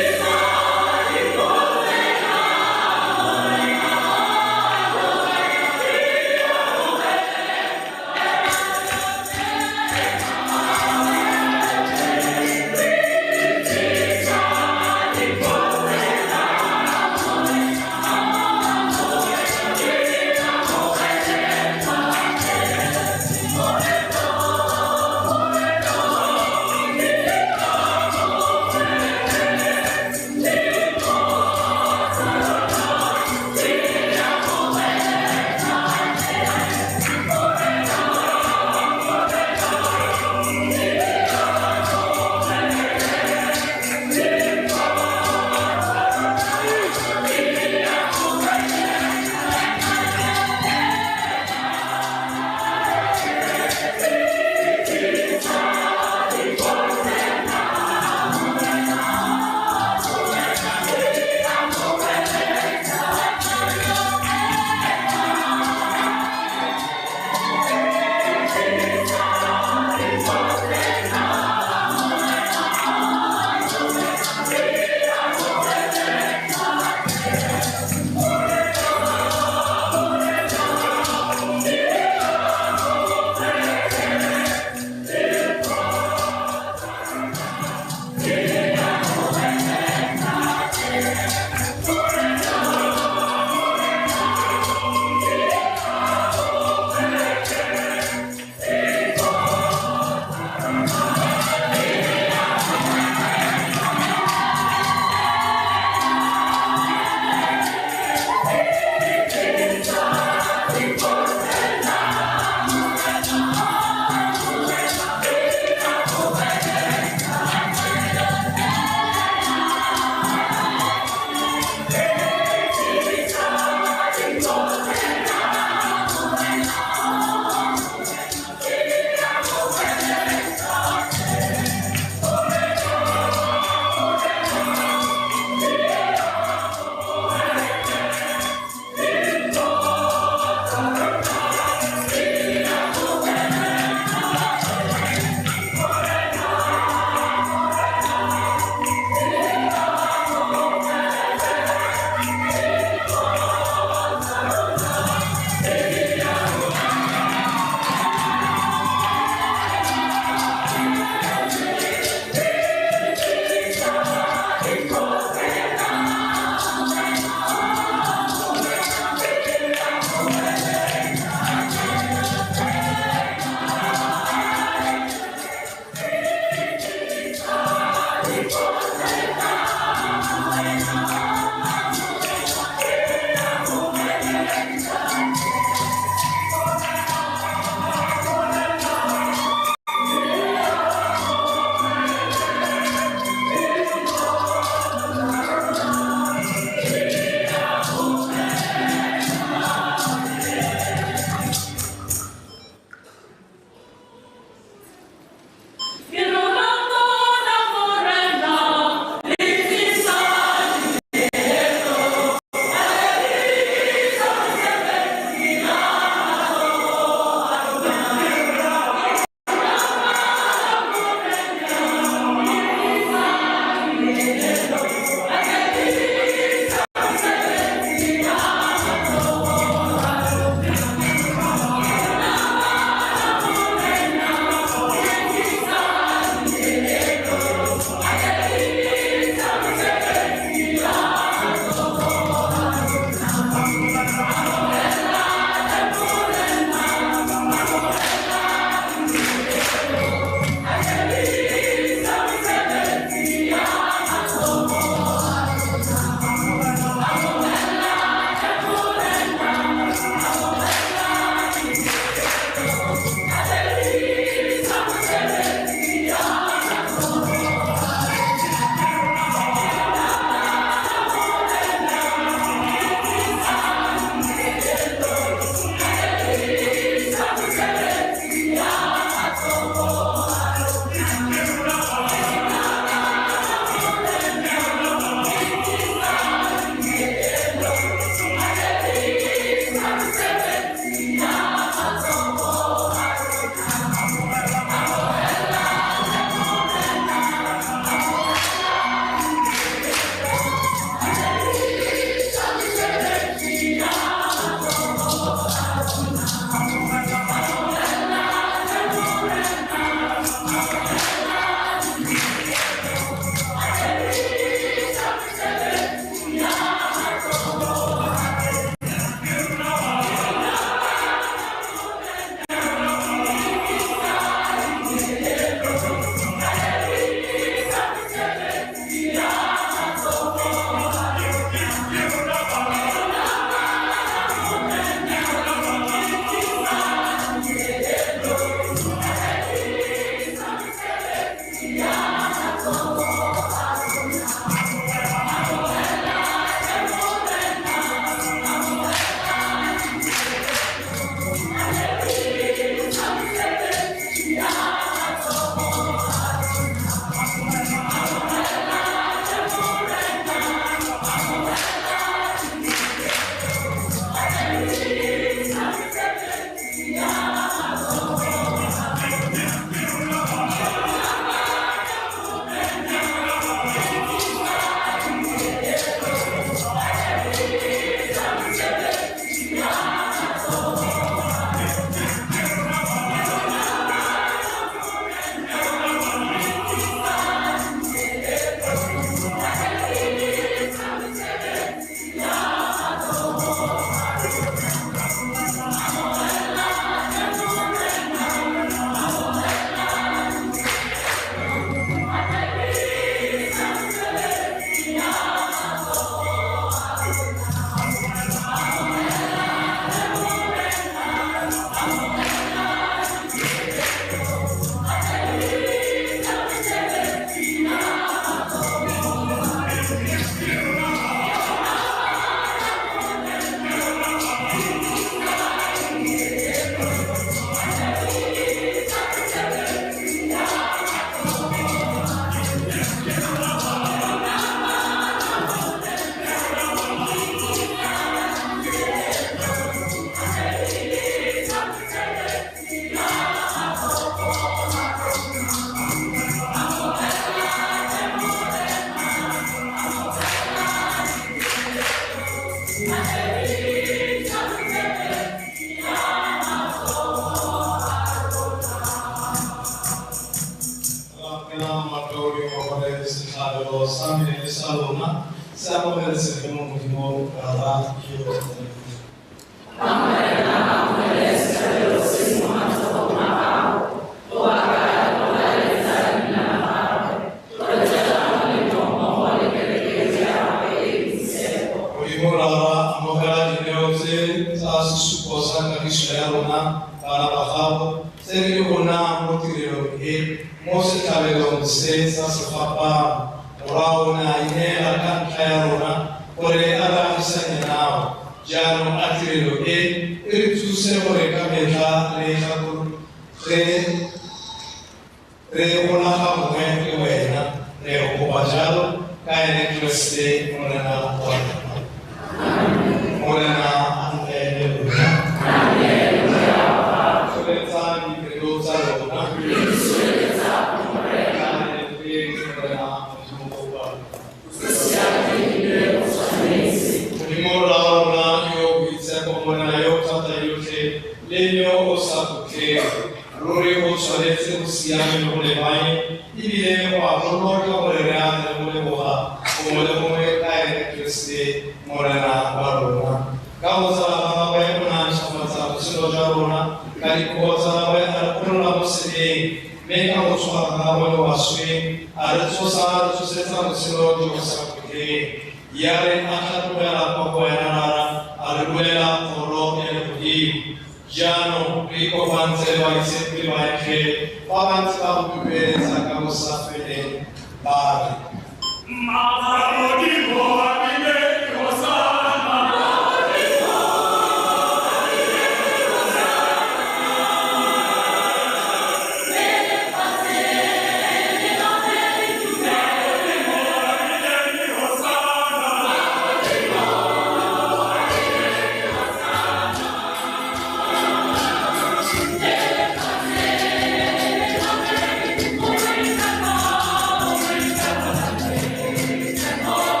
Oh,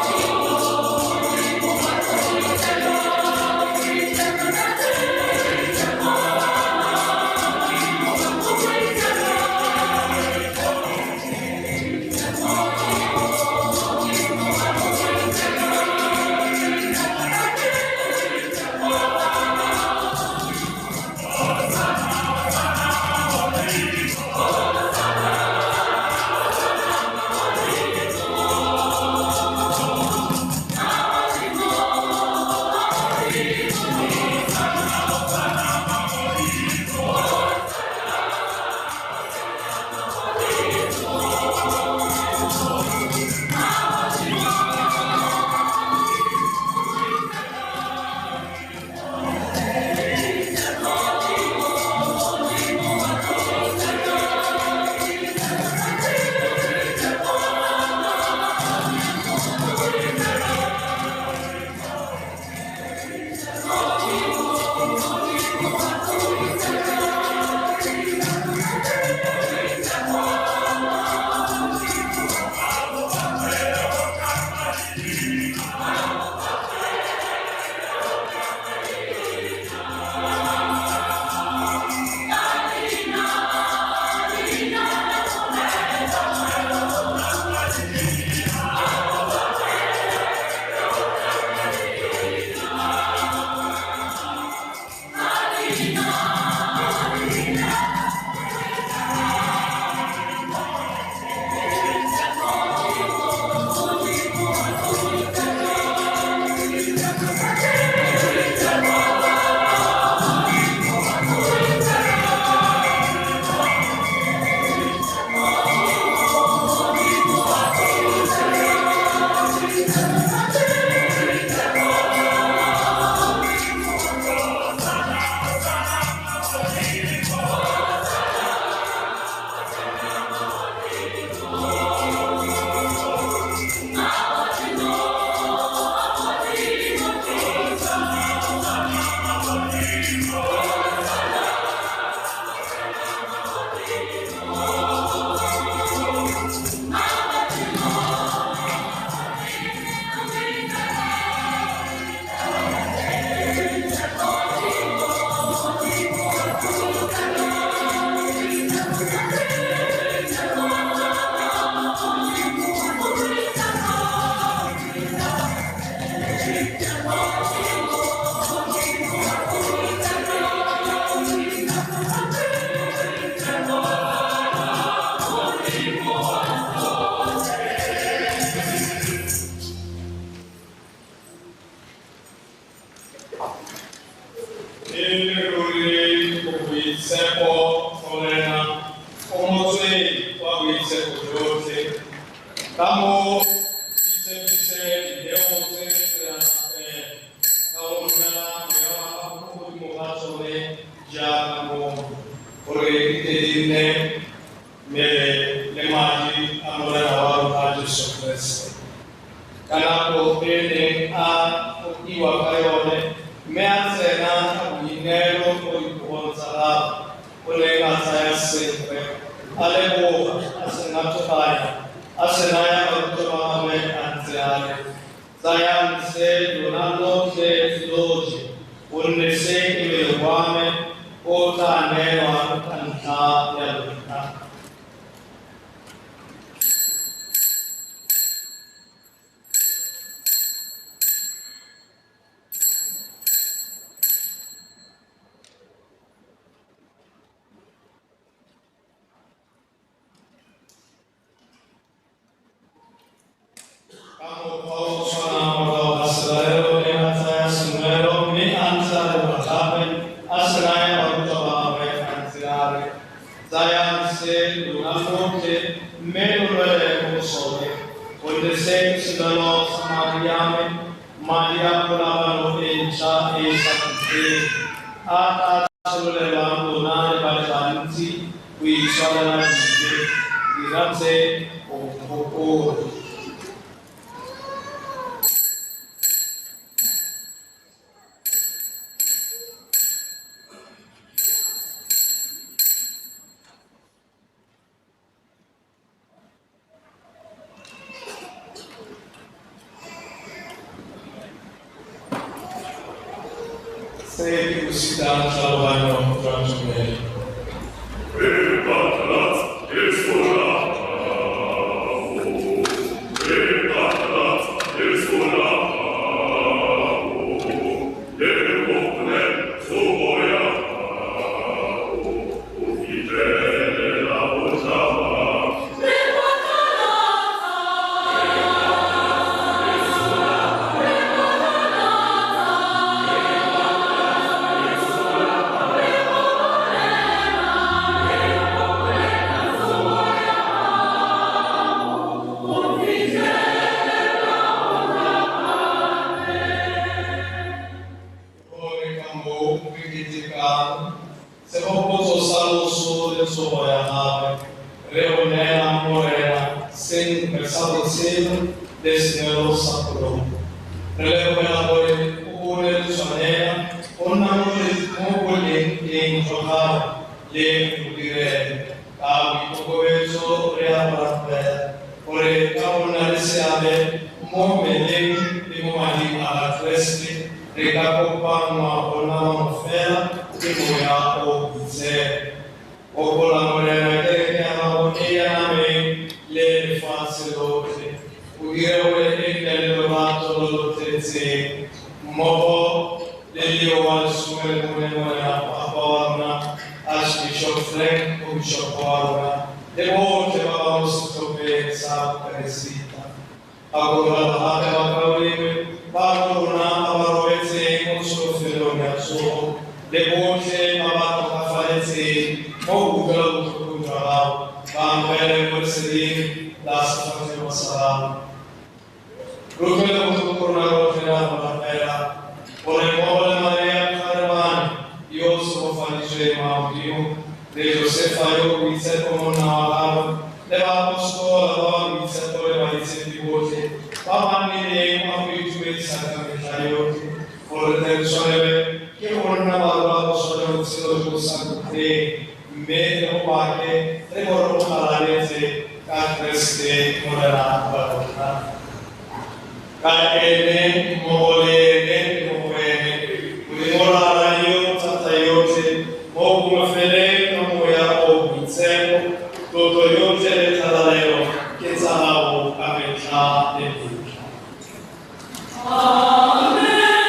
Amen.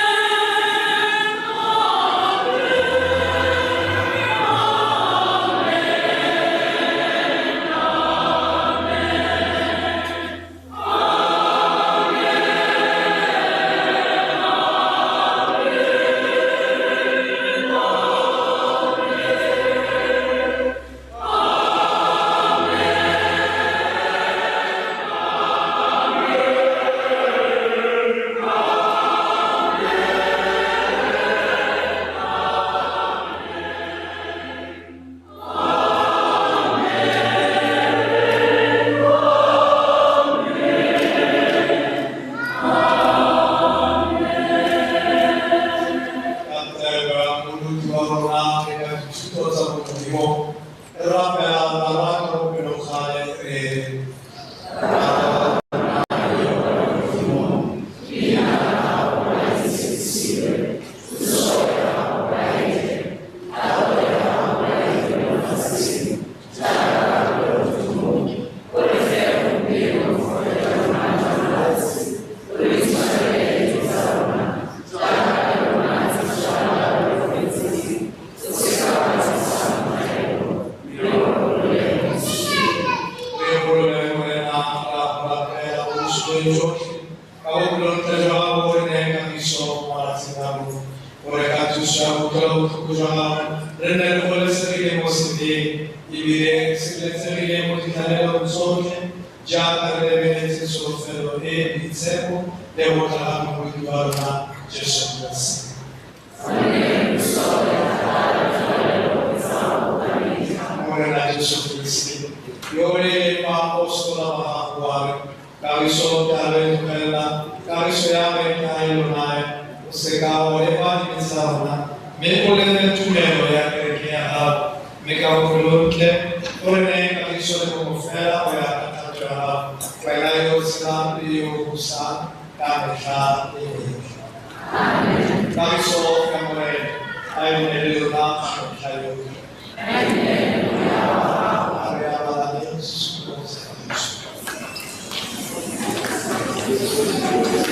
thuso ya botlhoko jwa gago re nne re golesegile mo sebeng ebile re sireletsegile mo ditlalelong tsotlhe jaaka re lebeletse tsholofelo e e boitshepo le go tla ga Mmoloki wa rona Jesu Keresete. Morena Jesu Keresete yo o leng baapostola ba gago wa re kagiso ke a lo e tlogelela, kagiso ya me ke a e lo naya, o se ka wa leba dibe tsa rona mme o lebe tumelo ya kereke ya gago, mme ka bopelontle o re neye kagiso le bongwe fela go ya ka thato ya gago, wena yo o tshelang le yo o busang ka metlha le metlha. Kagiso ya Morena a e nne le lona ka metlha yotlhe. A re abalaneng sesupo sa kagiso. Thank you.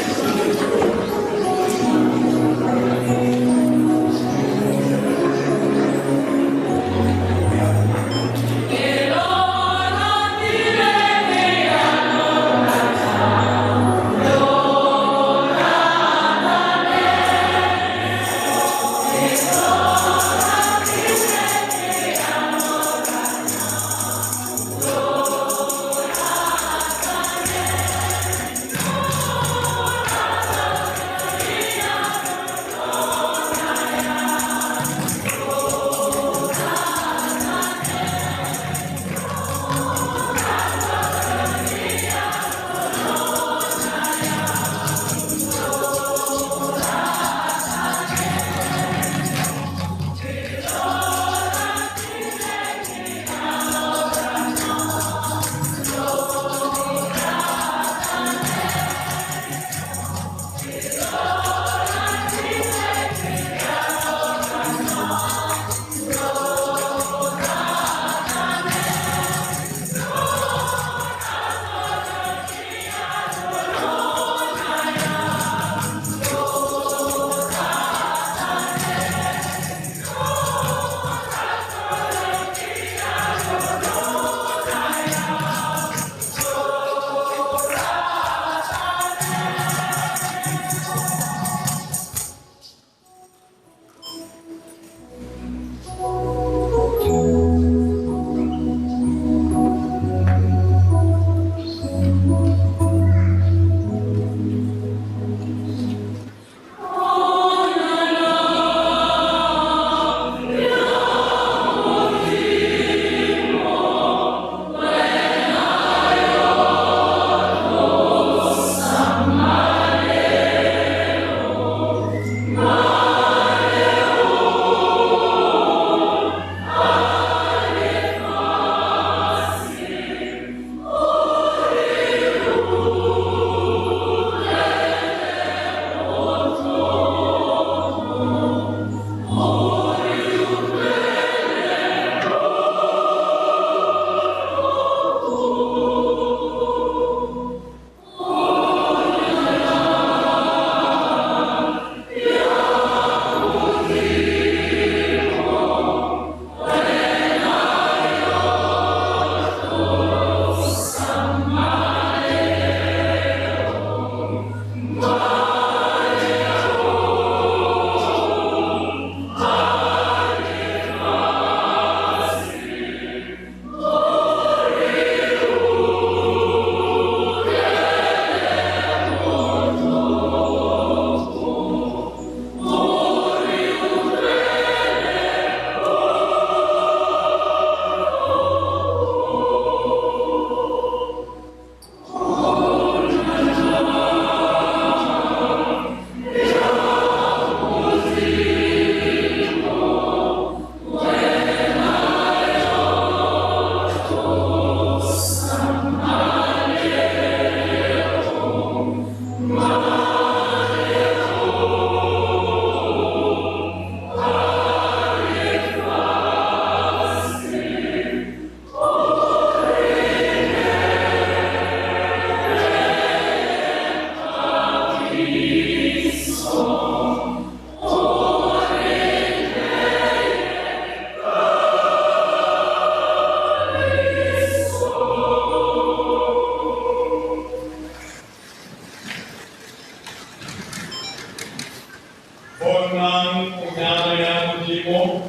Bonang Konyana ya Modimo,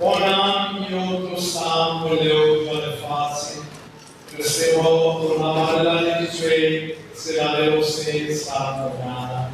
bonang yo tlosang boleo jwa lefatshe. Re sego rona ba re laleditsweng selalelo se sa Konyana.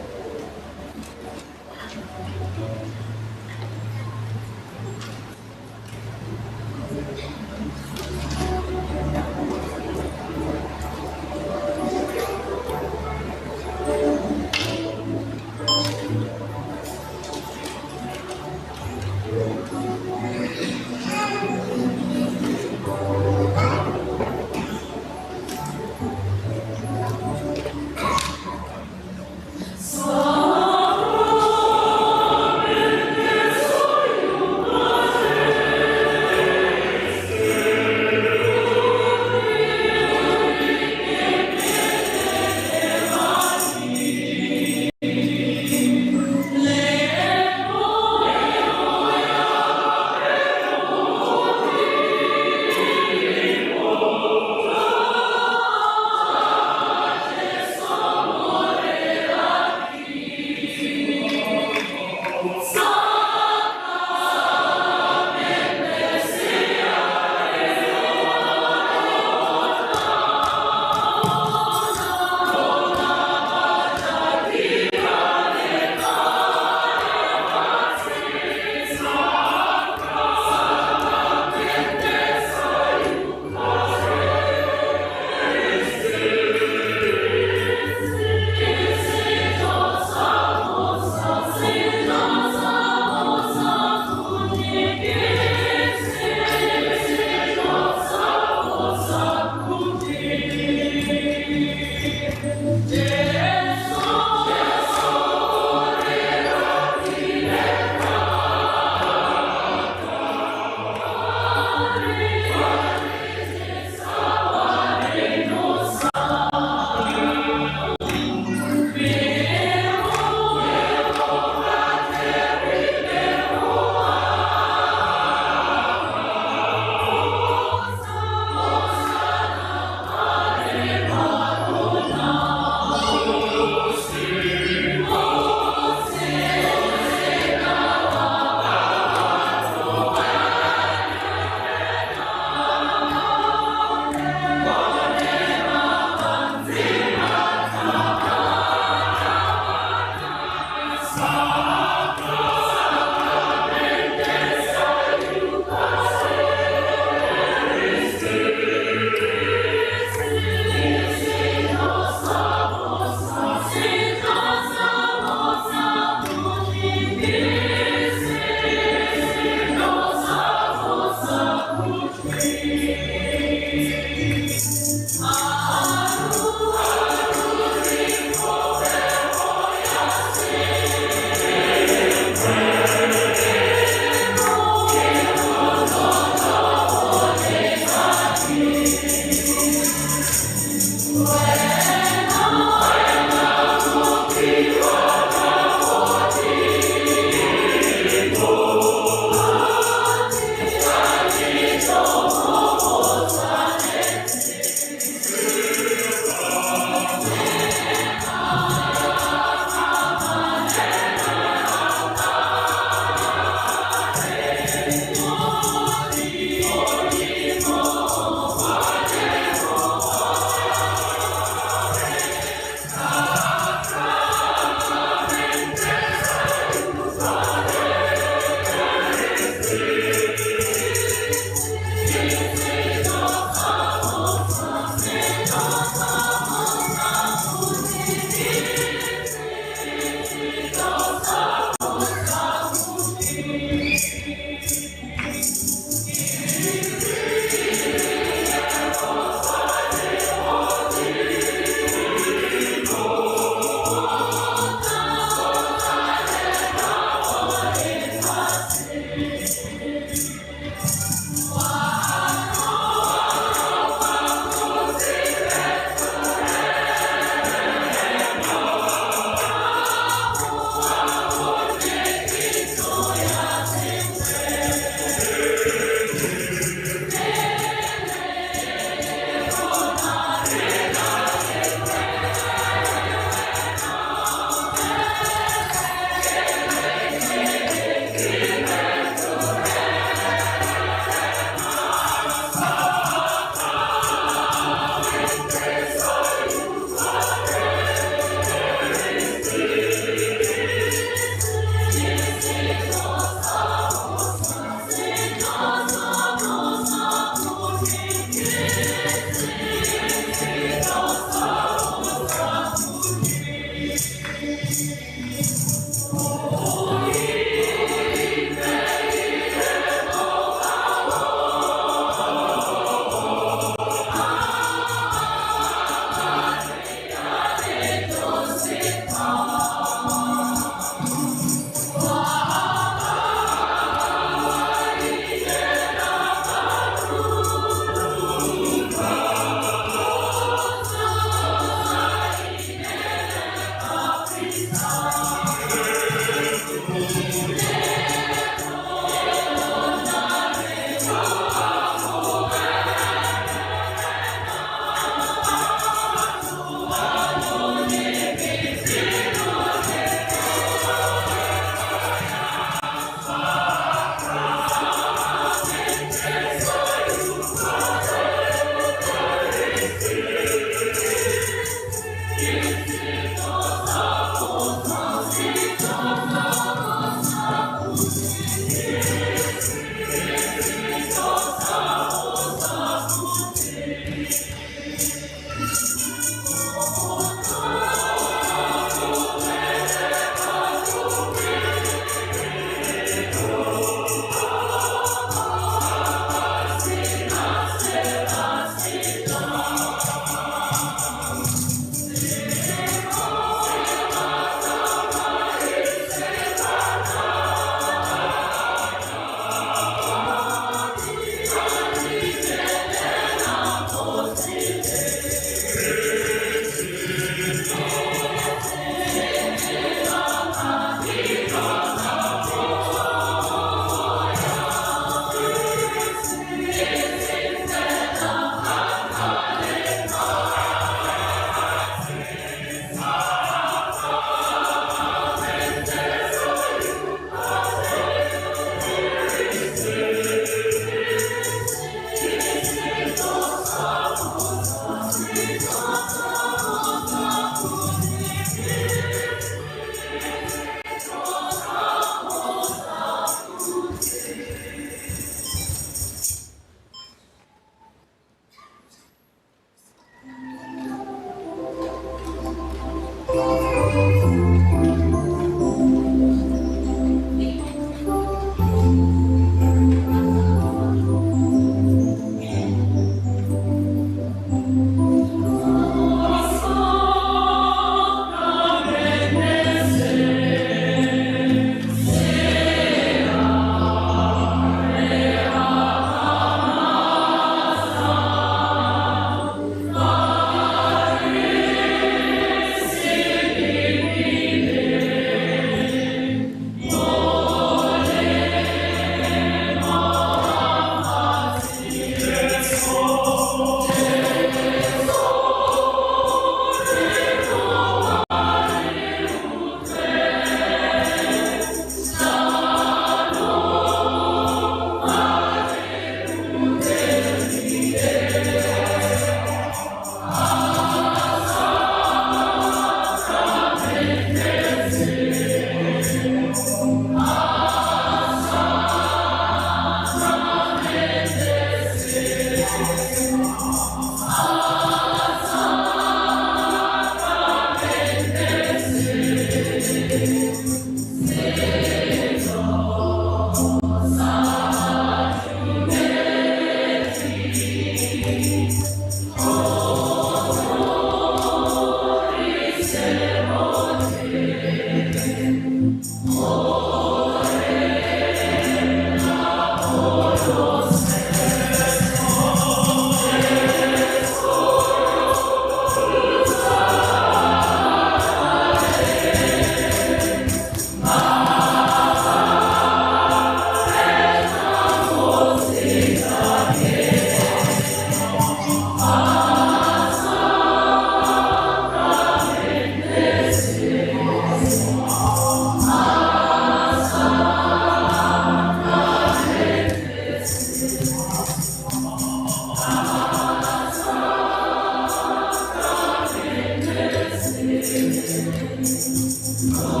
Oh,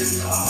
Oh,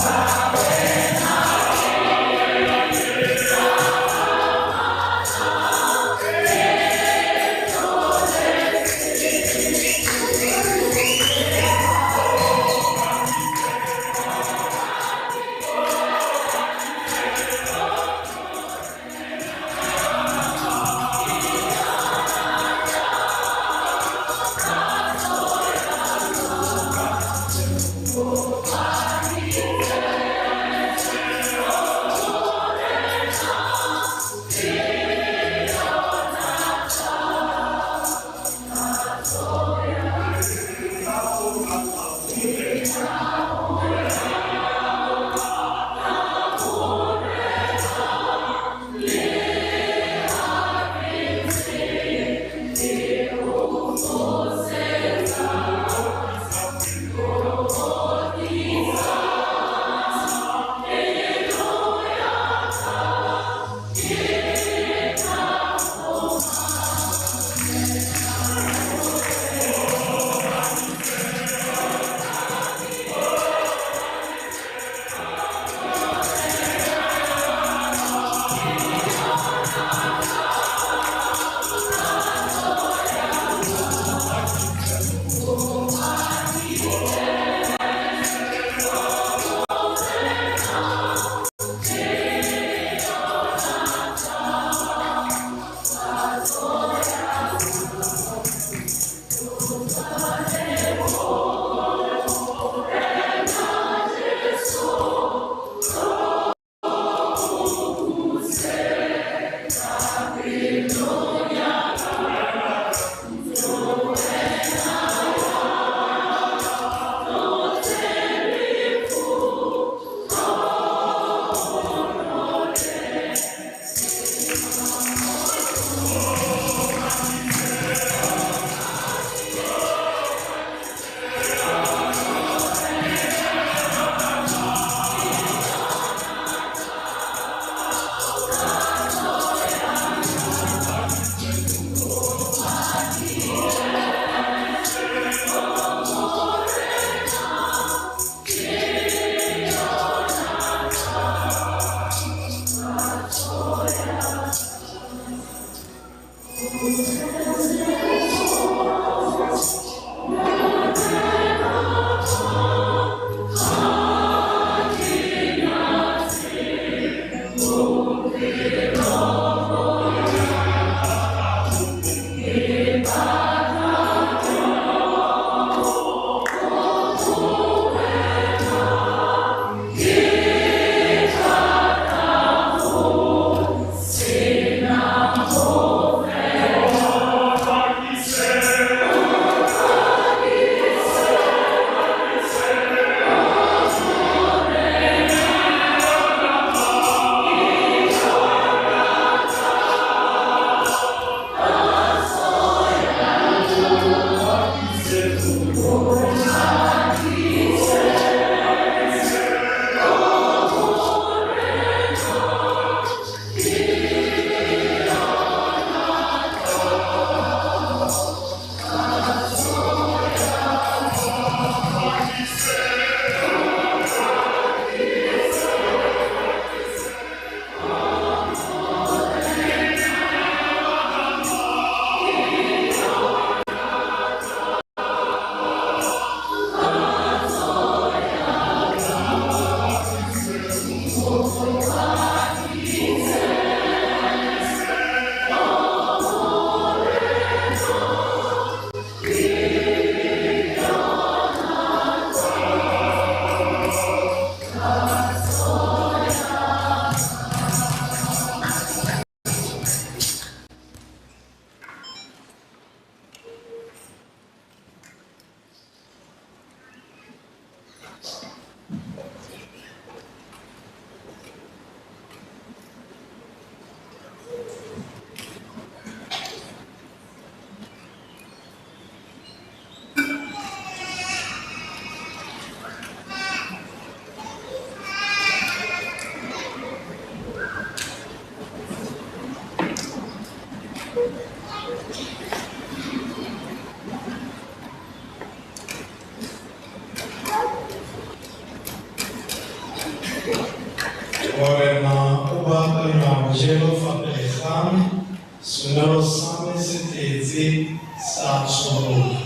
Morena o baakanya bojelo fa pele ga me, senwelo sa me se tletse sa tshologa.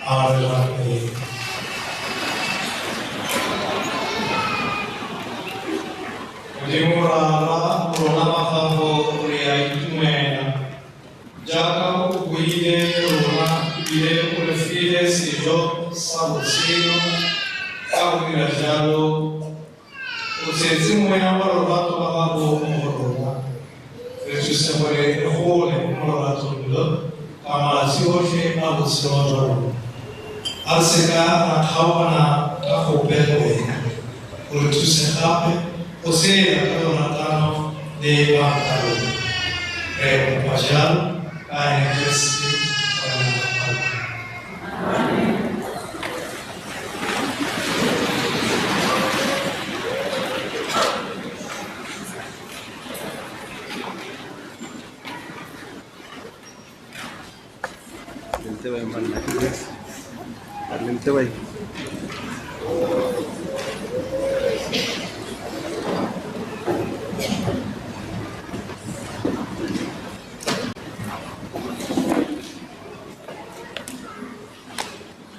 A re rapele. Modimo Rara, rona ba gago re a itumela jaaka o buile le rona ebile o re file sejo sa botshelo. Ka go dira jalo o tshetse moya wa lorato la gago mo go rona. Re thuse gore re gole mo loratong lo ka malatsi otlhe a botshelo jwa rona. A re seka ra kgaogana ka gope le wena, o re thuse gape go tshela ka loratano le bana rona. Re kopa jalo ka ene Keresete Morena wa rona.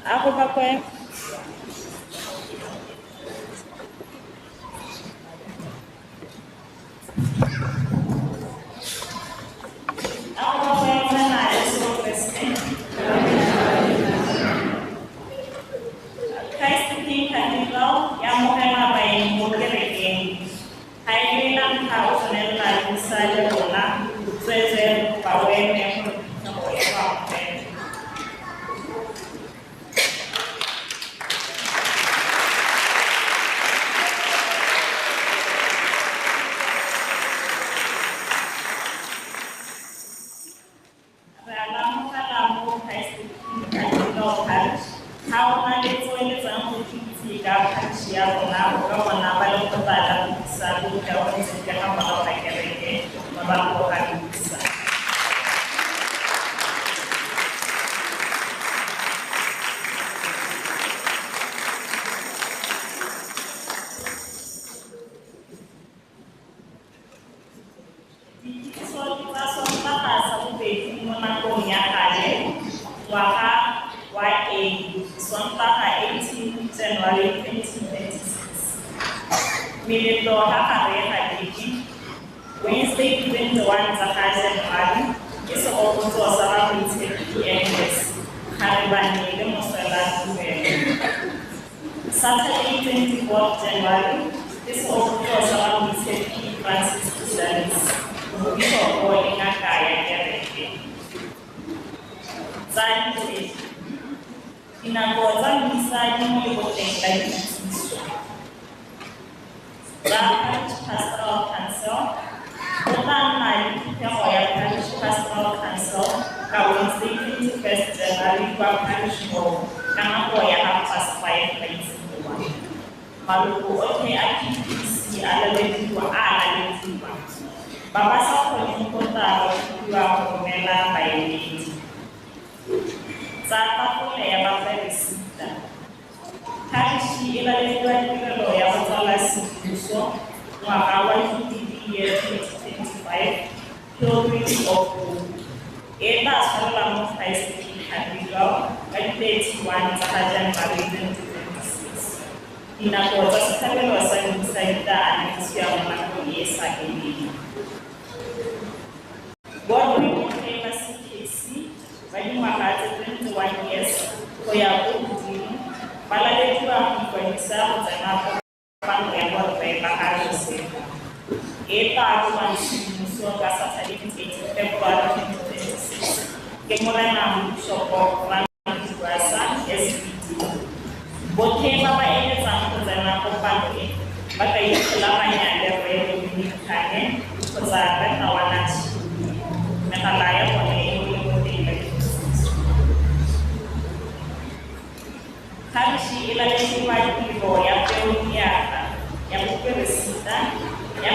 A go bakwe Morena Jesu Kriste. Christ the King Cathedral ya amogela baeng mo kerekeng. Ga e le la ntlha o tshwanela misa le rona, tsweetswee kopa o eme gore phuthego e go amogele. Re a amogela mo Christ the King Cathedral Parish. Ga o na le tse o eletsang go di itse ka parish ya rona, o ka bona ba lekgotla la go thusa le dikago tse di ka ga morago ga kereke morago ga misa. Dikitsiso tsa Sontaga sa bobedi mo nakong ya gale, ngwaga wa A, Sontaga 18 January 2026. Meletlo ga gare ga beke, Wednesday 21 tsa ga January ke segopotso sa ba Moitshepi Agnes, Kgarebane le Moswela Tumelo. Saturday 24 January ke segopotso sa ba Moitshepi Francis de Sales, mobishopo le ngaka ya kereke. Tsa ditshedi, dinako tsa misa di mo leboteng la dikitsiso. Tsa Parish Pastoral Council, go tla nna le phuthego ya Parish Pastoral Council ka Wednesday 21 January kwa Parish Hall ka nako ya 5:30 maitseboa. Maloko otlhe a PPC a lalediwa. Ba ba sa kgoneng go tla ba kopiwa go romela baemedi. Tsa tafole ya baperesita. Parish e lalediwa tirelo ya go tswala semmuso ngwaga wa Jubilee year 2025 Pilgrims of Hope. E tla tshwarelwa mo Christ the King Cathedral ka di 31 tsa ga January 2026. Dinako tsa setlhabelo sa misa di tla anamisiwa mo nakong e e sa emeng. Borre botlhe ba CKC ba dingwaga tse 21 years go ya ko godimo ba lalediwa go ikwadisa go tsena kopano ya borre ba ga Josefa. E tla robiwang semmuso ka Saturday 28 February 2026 ke Morena Mobishopo Frank Rwasa SVD. Botlhe ba ba eletsang go tsena kopano e ba ka ikgolaganya le Rre Dominic Kgane kgotsa Rre Tawana Tshilumi. Megala ya bone e mo leboteng la dikitsiso. Parish e lalediwa tiro ya peo diatla ya boperesita ya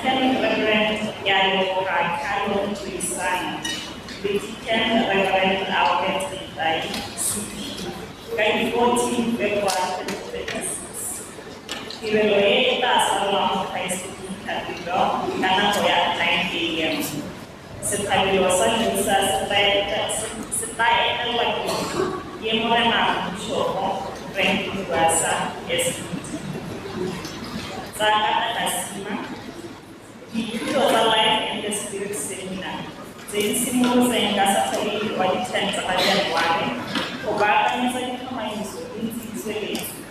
Deacon Reverend ya Leboga Carlo Tuisana le Deacon Reverend Albert Ntai CP ka di 14 February 2026. Tirelo e e tla salwang mo Setlhabelo sa misa se tla etelelwa pele ke Morena Mobishopo Frank Lubasa SPD. Tsa Katakasima, dithuto tsa Life and the Spirit Seminar tse di simolotseng ka Saturday wa di-10 tsa ga January go baakanyetsa ditlhomamiso di ntse di tsweletse.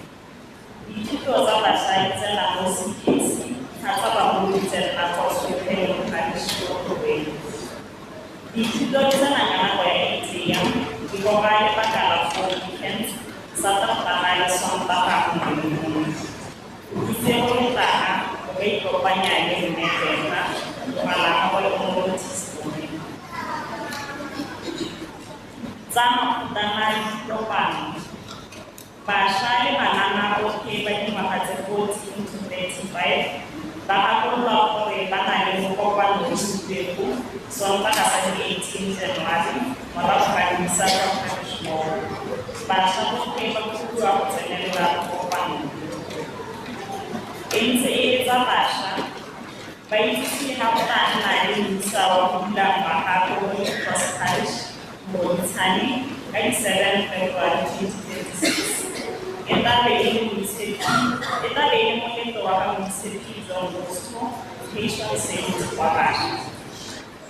Dithuto tsa bašwa di tsena mo CKC, ga tsa bagolo di tsena kwa Sophelong Parish mo Tlokweng. Dithuto di tsena ka nako ya 8 a.m. di goga lebaka la 4 weekends, Satertaga le Sontaga mongwe le mongwe. Go itse go le tlaga, o ka ikopanya le Mme Bertha, mogala wa gagwe o mo notice-board. Tsa makgotlana le dikopano. Bašwa le banana botlhe ba dingwaga tse 14 to 35 ba gakololwa gore ba na le mokopano le thutego Sontaga sa di-18 January morago ga misa kwa Parish Mall. Bašwa botlhe ba kopiwa go tsenelela bokopano bo. E ntse e le tsa bašwa, ba itsise ga go tla nna le mmisa wa go bula ngwaga ko Holy Cross Parish Montshane ka di-7 February 2026. E tla be e le moletlo wa ga Moitshepi John Bosco, patron saint wa bašwa.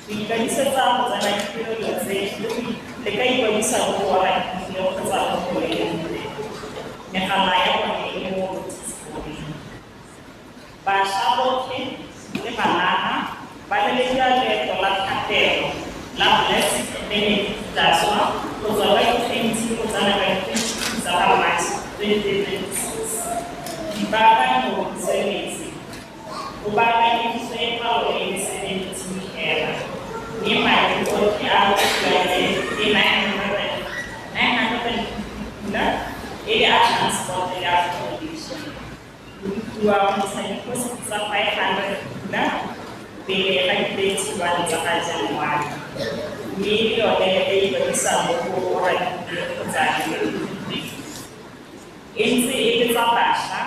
Go ikwadisetsa go tsena ditirelo tse le ka ikwadisa go wa Radipile kgotsa mo go le megala ya bone e mo notice-board. Bašwa botlhe le banana ba lalediwa leeto la thapelo la Blessed Benedict Daswa go tswa ka di-20 go tsena ka di-22 tsa ga March 2026. Dipaakanyo di tsweletse. Go baakanyeditswe palo e le 70 fela, mme madi otlhe a kopiwang ke 950 pula e le a transport le accommodation. Go kopiwa go ntsha deposit tsa 500 pula pele ga di-31 tsa ga January, mme le yone le ka ikwadisa mo go Radipile kgotsa le E ntse e le tsa bašwa,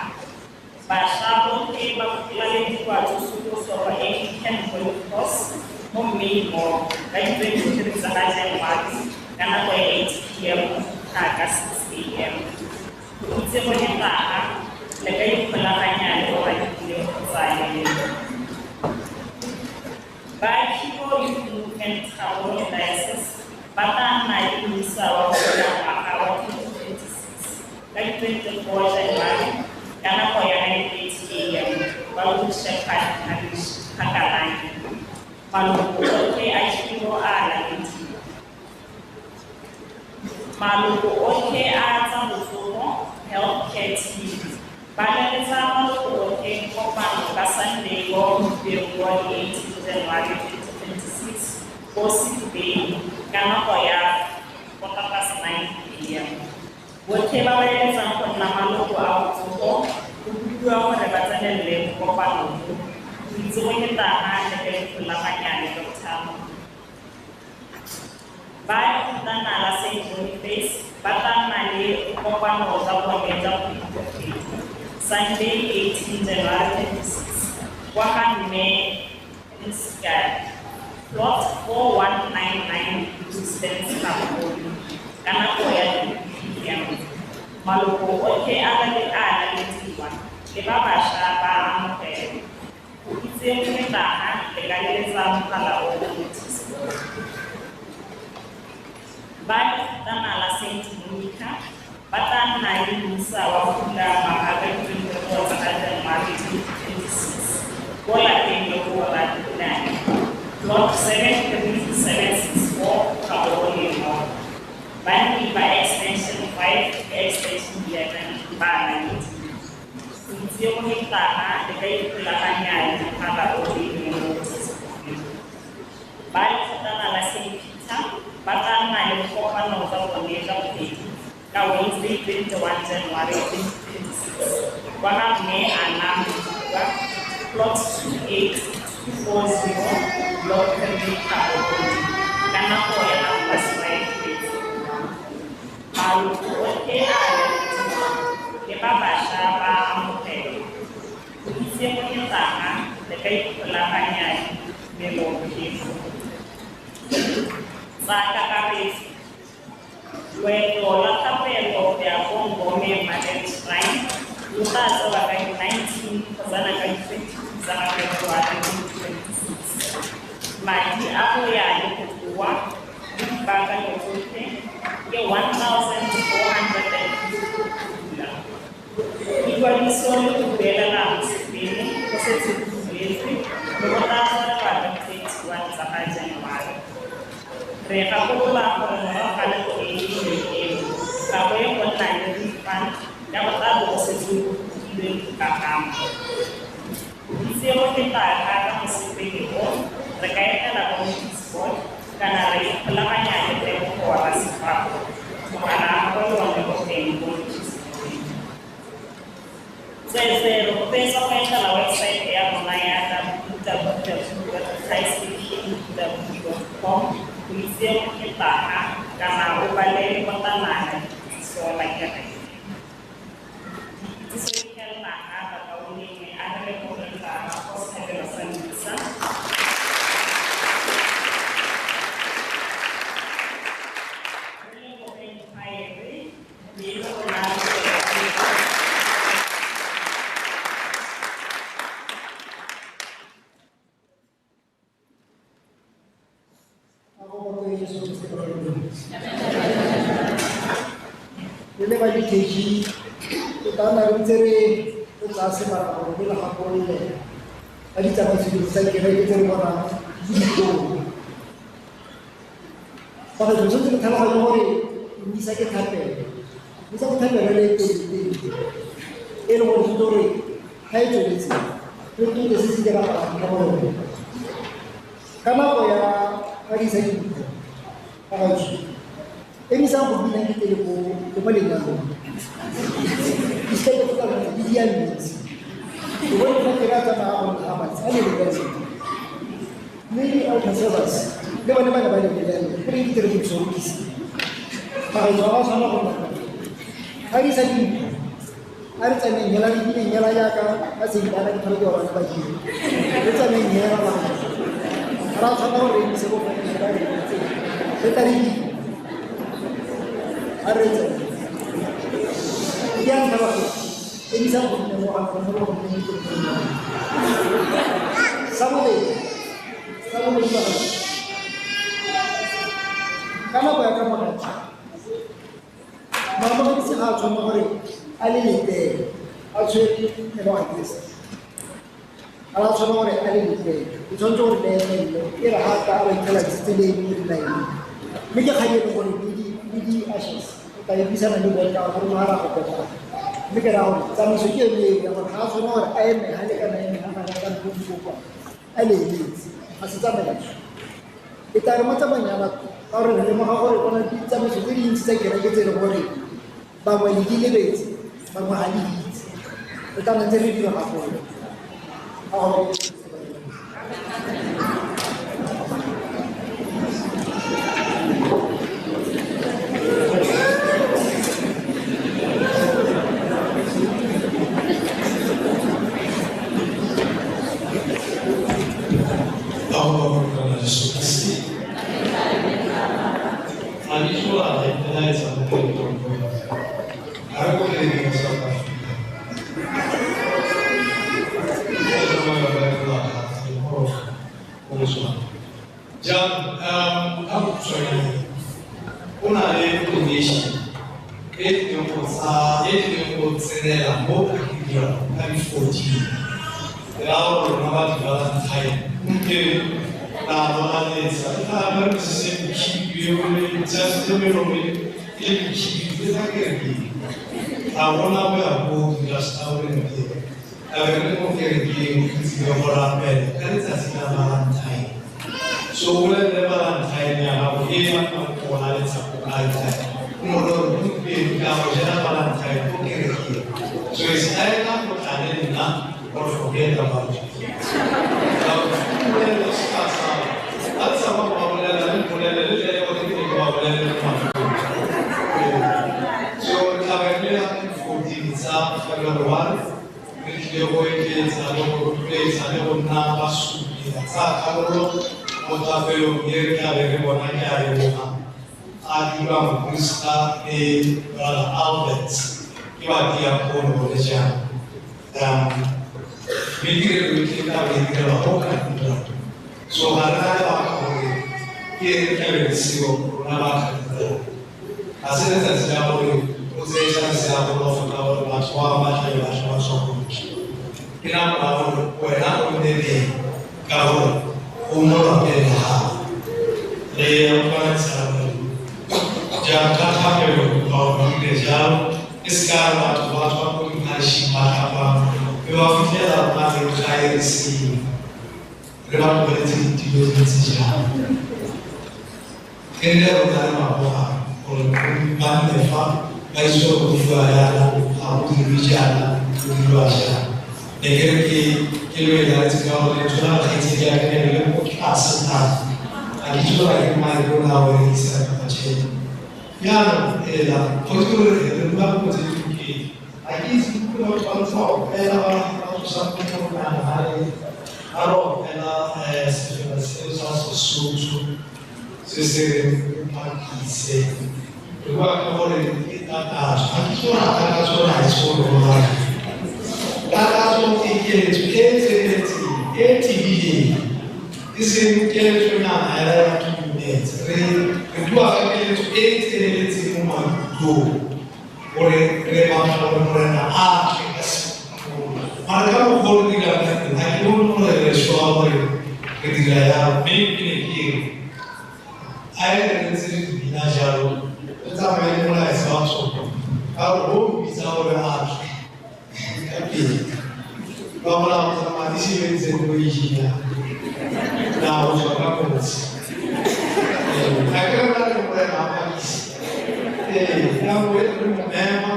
bašwa botlhe ba lalediwa tsosoloso kwa Anglican Holy Cross mo May Mall ka di-23 tsa ga January ka nako ya 8 p.m. go fitlha ka 6 a.m. Go itse go le tlaga, le ka ikgolaganya le Radipile kgotsa le Ba Khibo Youth Movement Gaborone Diocese ba tla nna le mmisa wa go bula ngwaga wa 2026 ka di-24 January ka nako ya 9:30 a.m. kwa Good Shepherd Parish, Phakalane. Maloko otlhe a Khibo a lalediwa. Maloko otlhe a tsa botsogo healthcare team ba laletsa maloko otlhe kopano ka Sunday wa gompieno wa di-18 January 2026 ko City Bay ka nako ya 9:15 a.m. Botlhe ba ba eletsang go nna maloko a botsogo go kopiwa gore ba tsenelele bokopano bo. Go itse go le tlaga le ka ikgolaganya le Dr. Ba lekgotlana la St. Boniface ba tla nna le bokopano jwa bone jwa kgwedi le kgwedi Sunday 18 January 26 kwa ga Mme Nsikadi, plot 4199 Distance Gaborone ka nako ya 2 p.m. Maloko otlhe a lalediwa le ba bašwa ba amogelwa. Go itse go le tlaga le ka leletsa mogala o mo notice-board. Ba lekgotlana la St. Monica ba tla nna le mmisa wa go bula ngwaga ka di-24 tsa ga January 2026 ko lapeng le go Radipilane, plot 73764 Gaborone North. Banni ba extension 5 le extension 11 ba lalediwa. Go itse go le tlaga le ka ikgolaganya le mogala o le mo notice-board. Ba lekgotlana la St. Peter ba tla nna le bokopano jwa bone jwa kgwedi ka Wednesday 21 January 2026 kwa ga Mme Anna Modikwa, plot 28240 block 3 Gaborone ka nako ya 5:30. Maloko otlhe a lalediwa le ba bašwa ba amogelwa. Go itse go le tlaga le ka ikgolaganya le melophefo. Tsa kakaretso. Loeto la thapelo go ya ko Ngome Marriage Shrine lo tla tsewa ka di-19 kgotsana ka di-22 tsa ga February 2026. Madi a go ya le go boa le dipaakanyo tsotlhe ke 1,450 pula. Ikwadiso le go duelela mosepele go setse go duetswe mme go tla tswelelwa ka di-31 tsa ga January. Re gakolola gore morago ga nako e e rileng eo, ga go ye go nna le refund ya go tla bo go setse go bukilwe dipagamo. Go itse go feta ka mosepele o, re ka etela kwa notice board kana ra ikgolaganya le Tebogo wa Rasefako. Mogala wa gagwe le one o teng mo notice board. Tsweetswee rotloetsa go etela website ya rona ya www.christpw.com go itse go feta ka kana o bale lekotana la dikitsiso la kereke. Dikitsiso di felela ga bakaulengwe a re lebogeng Rara go setlhabelo sa misa. Re lebogeng khwaere mme le rona re tswelele. Re le ba di-KG re tla nna re ntse re tsaya sebaka gore re le gakolole ka ditsamaiso dingwe tsa kereke tse re bonang di dikolo. Ka gore re tshwanetse re tlhaloganye gore misa ke thapelo, misa ke thapelo e le telele e leng gore tshwanetse gore ga e tsweletse re tote se se diragalang ka mo yone. Ka nako ya ga di sa dimpho ka gaetsho, emisang go bina ke tele le mo lenyalong. Disepe tsa lona di dia metsi. O bone fa ke ra tsamaya go ntsha metsi a le lenyalong. Mme di-altar servers le bone ba ne ba le lenyalong, go reng ditirelo di sorokise. Ga gaetsho ga ba tshwanela go nna ga di sa dimpho. A re tsamayeng hela re bineng hela jaaka ba sedibana ke tlhole ke ba bona ba dira. Re tsamayeng hela ba gaetsho. Ga re a tshwanela gore re emise bo fa ba re re tla re bina. A re tsamayeng. Ke ya ntlha bagolo, emisang go bina mo ga lona, mo go bineng ke mo. Sa bobedi ba gaetsho. Ka nako ya kamogelo, moamogedisi ga a tshwanela gore a le letele, a tshwere mmele wa Keresete. Ga a tshwanela gore a le letele, o tshwanetse gore le emelele, e re ga a ba itheladisitse le eme mo di-line-eng. Mme ke kgang e leng gore le di-ushers, o tla e buisana le bone ka gore ga ra go kopana. Mme ke raya gore tsamaiso ke yone eo ya gore ga a tshwanela gore a eme ga le kana eme ga gare ka ntlo di kopa, a le emetse, ga se tsamaiso. E tla re mo tsamaong ya batho, ka gore re lemoga gore go na le ditsamaiso tse dintsi tsa kereke tse e leng gore bangwe le di lebetse, bangwe ga le di itse. Re tla nna ntse re dira gagolo. Ka gore O na le donation e tlileng go tsenela mo cathedral ka di-14. Ke raya gore rona ba di-Valentine gompieno ra loraletsa e tla ba re se mokhibi o le just le melomo e le mokhibi le tla kerekeng. Ga gona go ya ko restauranteng, a be re le mo kerekeng re tsile go rapela ka letsatsi la Valentine. So o bolelele Valentine ya gago e batlang go laletsa ko altar, o mo reye gore gompieno ke a go jela Valentine ko kerekeng. So it's either go tla le nna or forget about it. Ka bolelele se ka sala. A le sa ba go ba bolelela le mpolelele le tle le gore ke ne ke ba bolelele mo mafelong. So re tla be re le 14 tsa February, re tlile go eketsa le go rotloetsa le go nna basupi ba tsaya karolo mo thapelong e re tla be re bona ke a leboga a dirwa moporista le Brother Albert ke ba diakono gone jaanong. Mme tirelo yotlhe e tla be e direlwa ko cathedral. So ga re na lebaka gore ke re tla be re seo rona ba cathedral. Ga se letsatsi la gore o tseye chance ya go lofota gore batho ba ba tla be ba tla ba tswa ko ntle. Ke nako ya gore wena o nne teng ka gore o mo lapeng la gago. Re ya go jaaka thapelo ba o dire jalo e se ka re batho ba tswa ko dipharishing ba tla kwano mme ba fitlhela rona re gae re seo re ba tlogeletse ditilo di ntse jalo. E rile rona re maboga gore ba nne fa ba itse gore go diriwa jaana ga go dirwe jaana go diriwa jang. Ne ke re ke lo e laletse ka gore lentswe la kgaitsedi ya ka ne le ko tlase thata. Ga ke itse gore ke mang yo o ne a o rekisa kapa tjhe. Jaanong ela go itse gore re bua puo tse di lokileng. Ga ke itse ke batho ba ntse ba opela ba tsosa monana ga re opela sefela seo sa Sesotho se se reng phakise. Re bua ka gore ke takatso. Ga ke itse gore takatso ga e se gore rona. Takatso ke keletso e e tseneletseng, e tebileng. E seng keletsonyana hela ya 2 minutes. Re bua ka keletso e e tseneletseng mo maikutlong gore re batla gore Morena a tle ka sekhukhu. Mara ka mokgwa o re dirang ka teng, ga ke bone gore re sure gore re dira jalo. Mme ke ne ke re a e re ntse re bina jalo re tsamaye le molaetsa wa tsone ka gore o bitsa gore a tle ka pele. Ba molao tsamaya di sebeditse ko engineer na go tswa ka kotsi. Ga ke re re Morena a phakise. Nako e re mo mema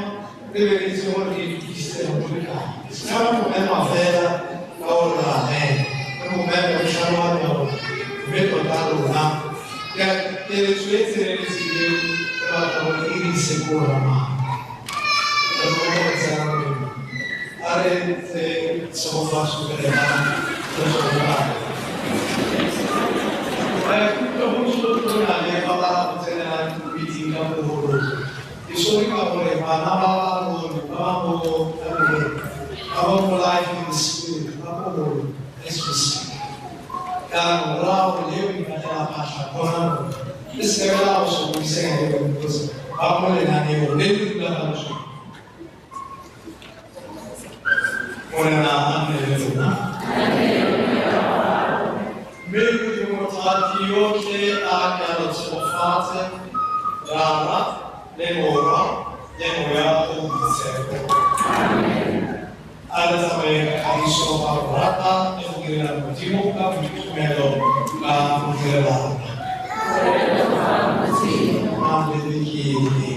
re be re itse gore re itukisitse go le kae. Se ka ra mo mema fela ka gore re a mema. Re mo mema re tlhaloganya gore mme tota rona keletso e tseneletseng eo re batla gore e re ise ko ramang. Re bone gore tsena Modimo. A re tseye tshegofatso pele ga re tswa ko gae. Maikutlo go go na le ba ba tsenelang meeting ka mo holong. Ke sore ka gore bana ba ba mo ba ba mo kamoreng, ba ba mo life in the spirit, ba mo holong as we speak. Ka morago leo ipatlela phatlha kona mo. Le se ka la go sokodisega le bone because ba mo lenaneong le le rulagantsweng. Morena a nne le lona. Mme Modimo Thati yotlhe a ka re tshegofatse, Rara le Morwa le Moya o Boitshepo. A re tsamaye ka kagiso ka go rata le go direla Modimo ka boitumelo ka go direla. A le le ke.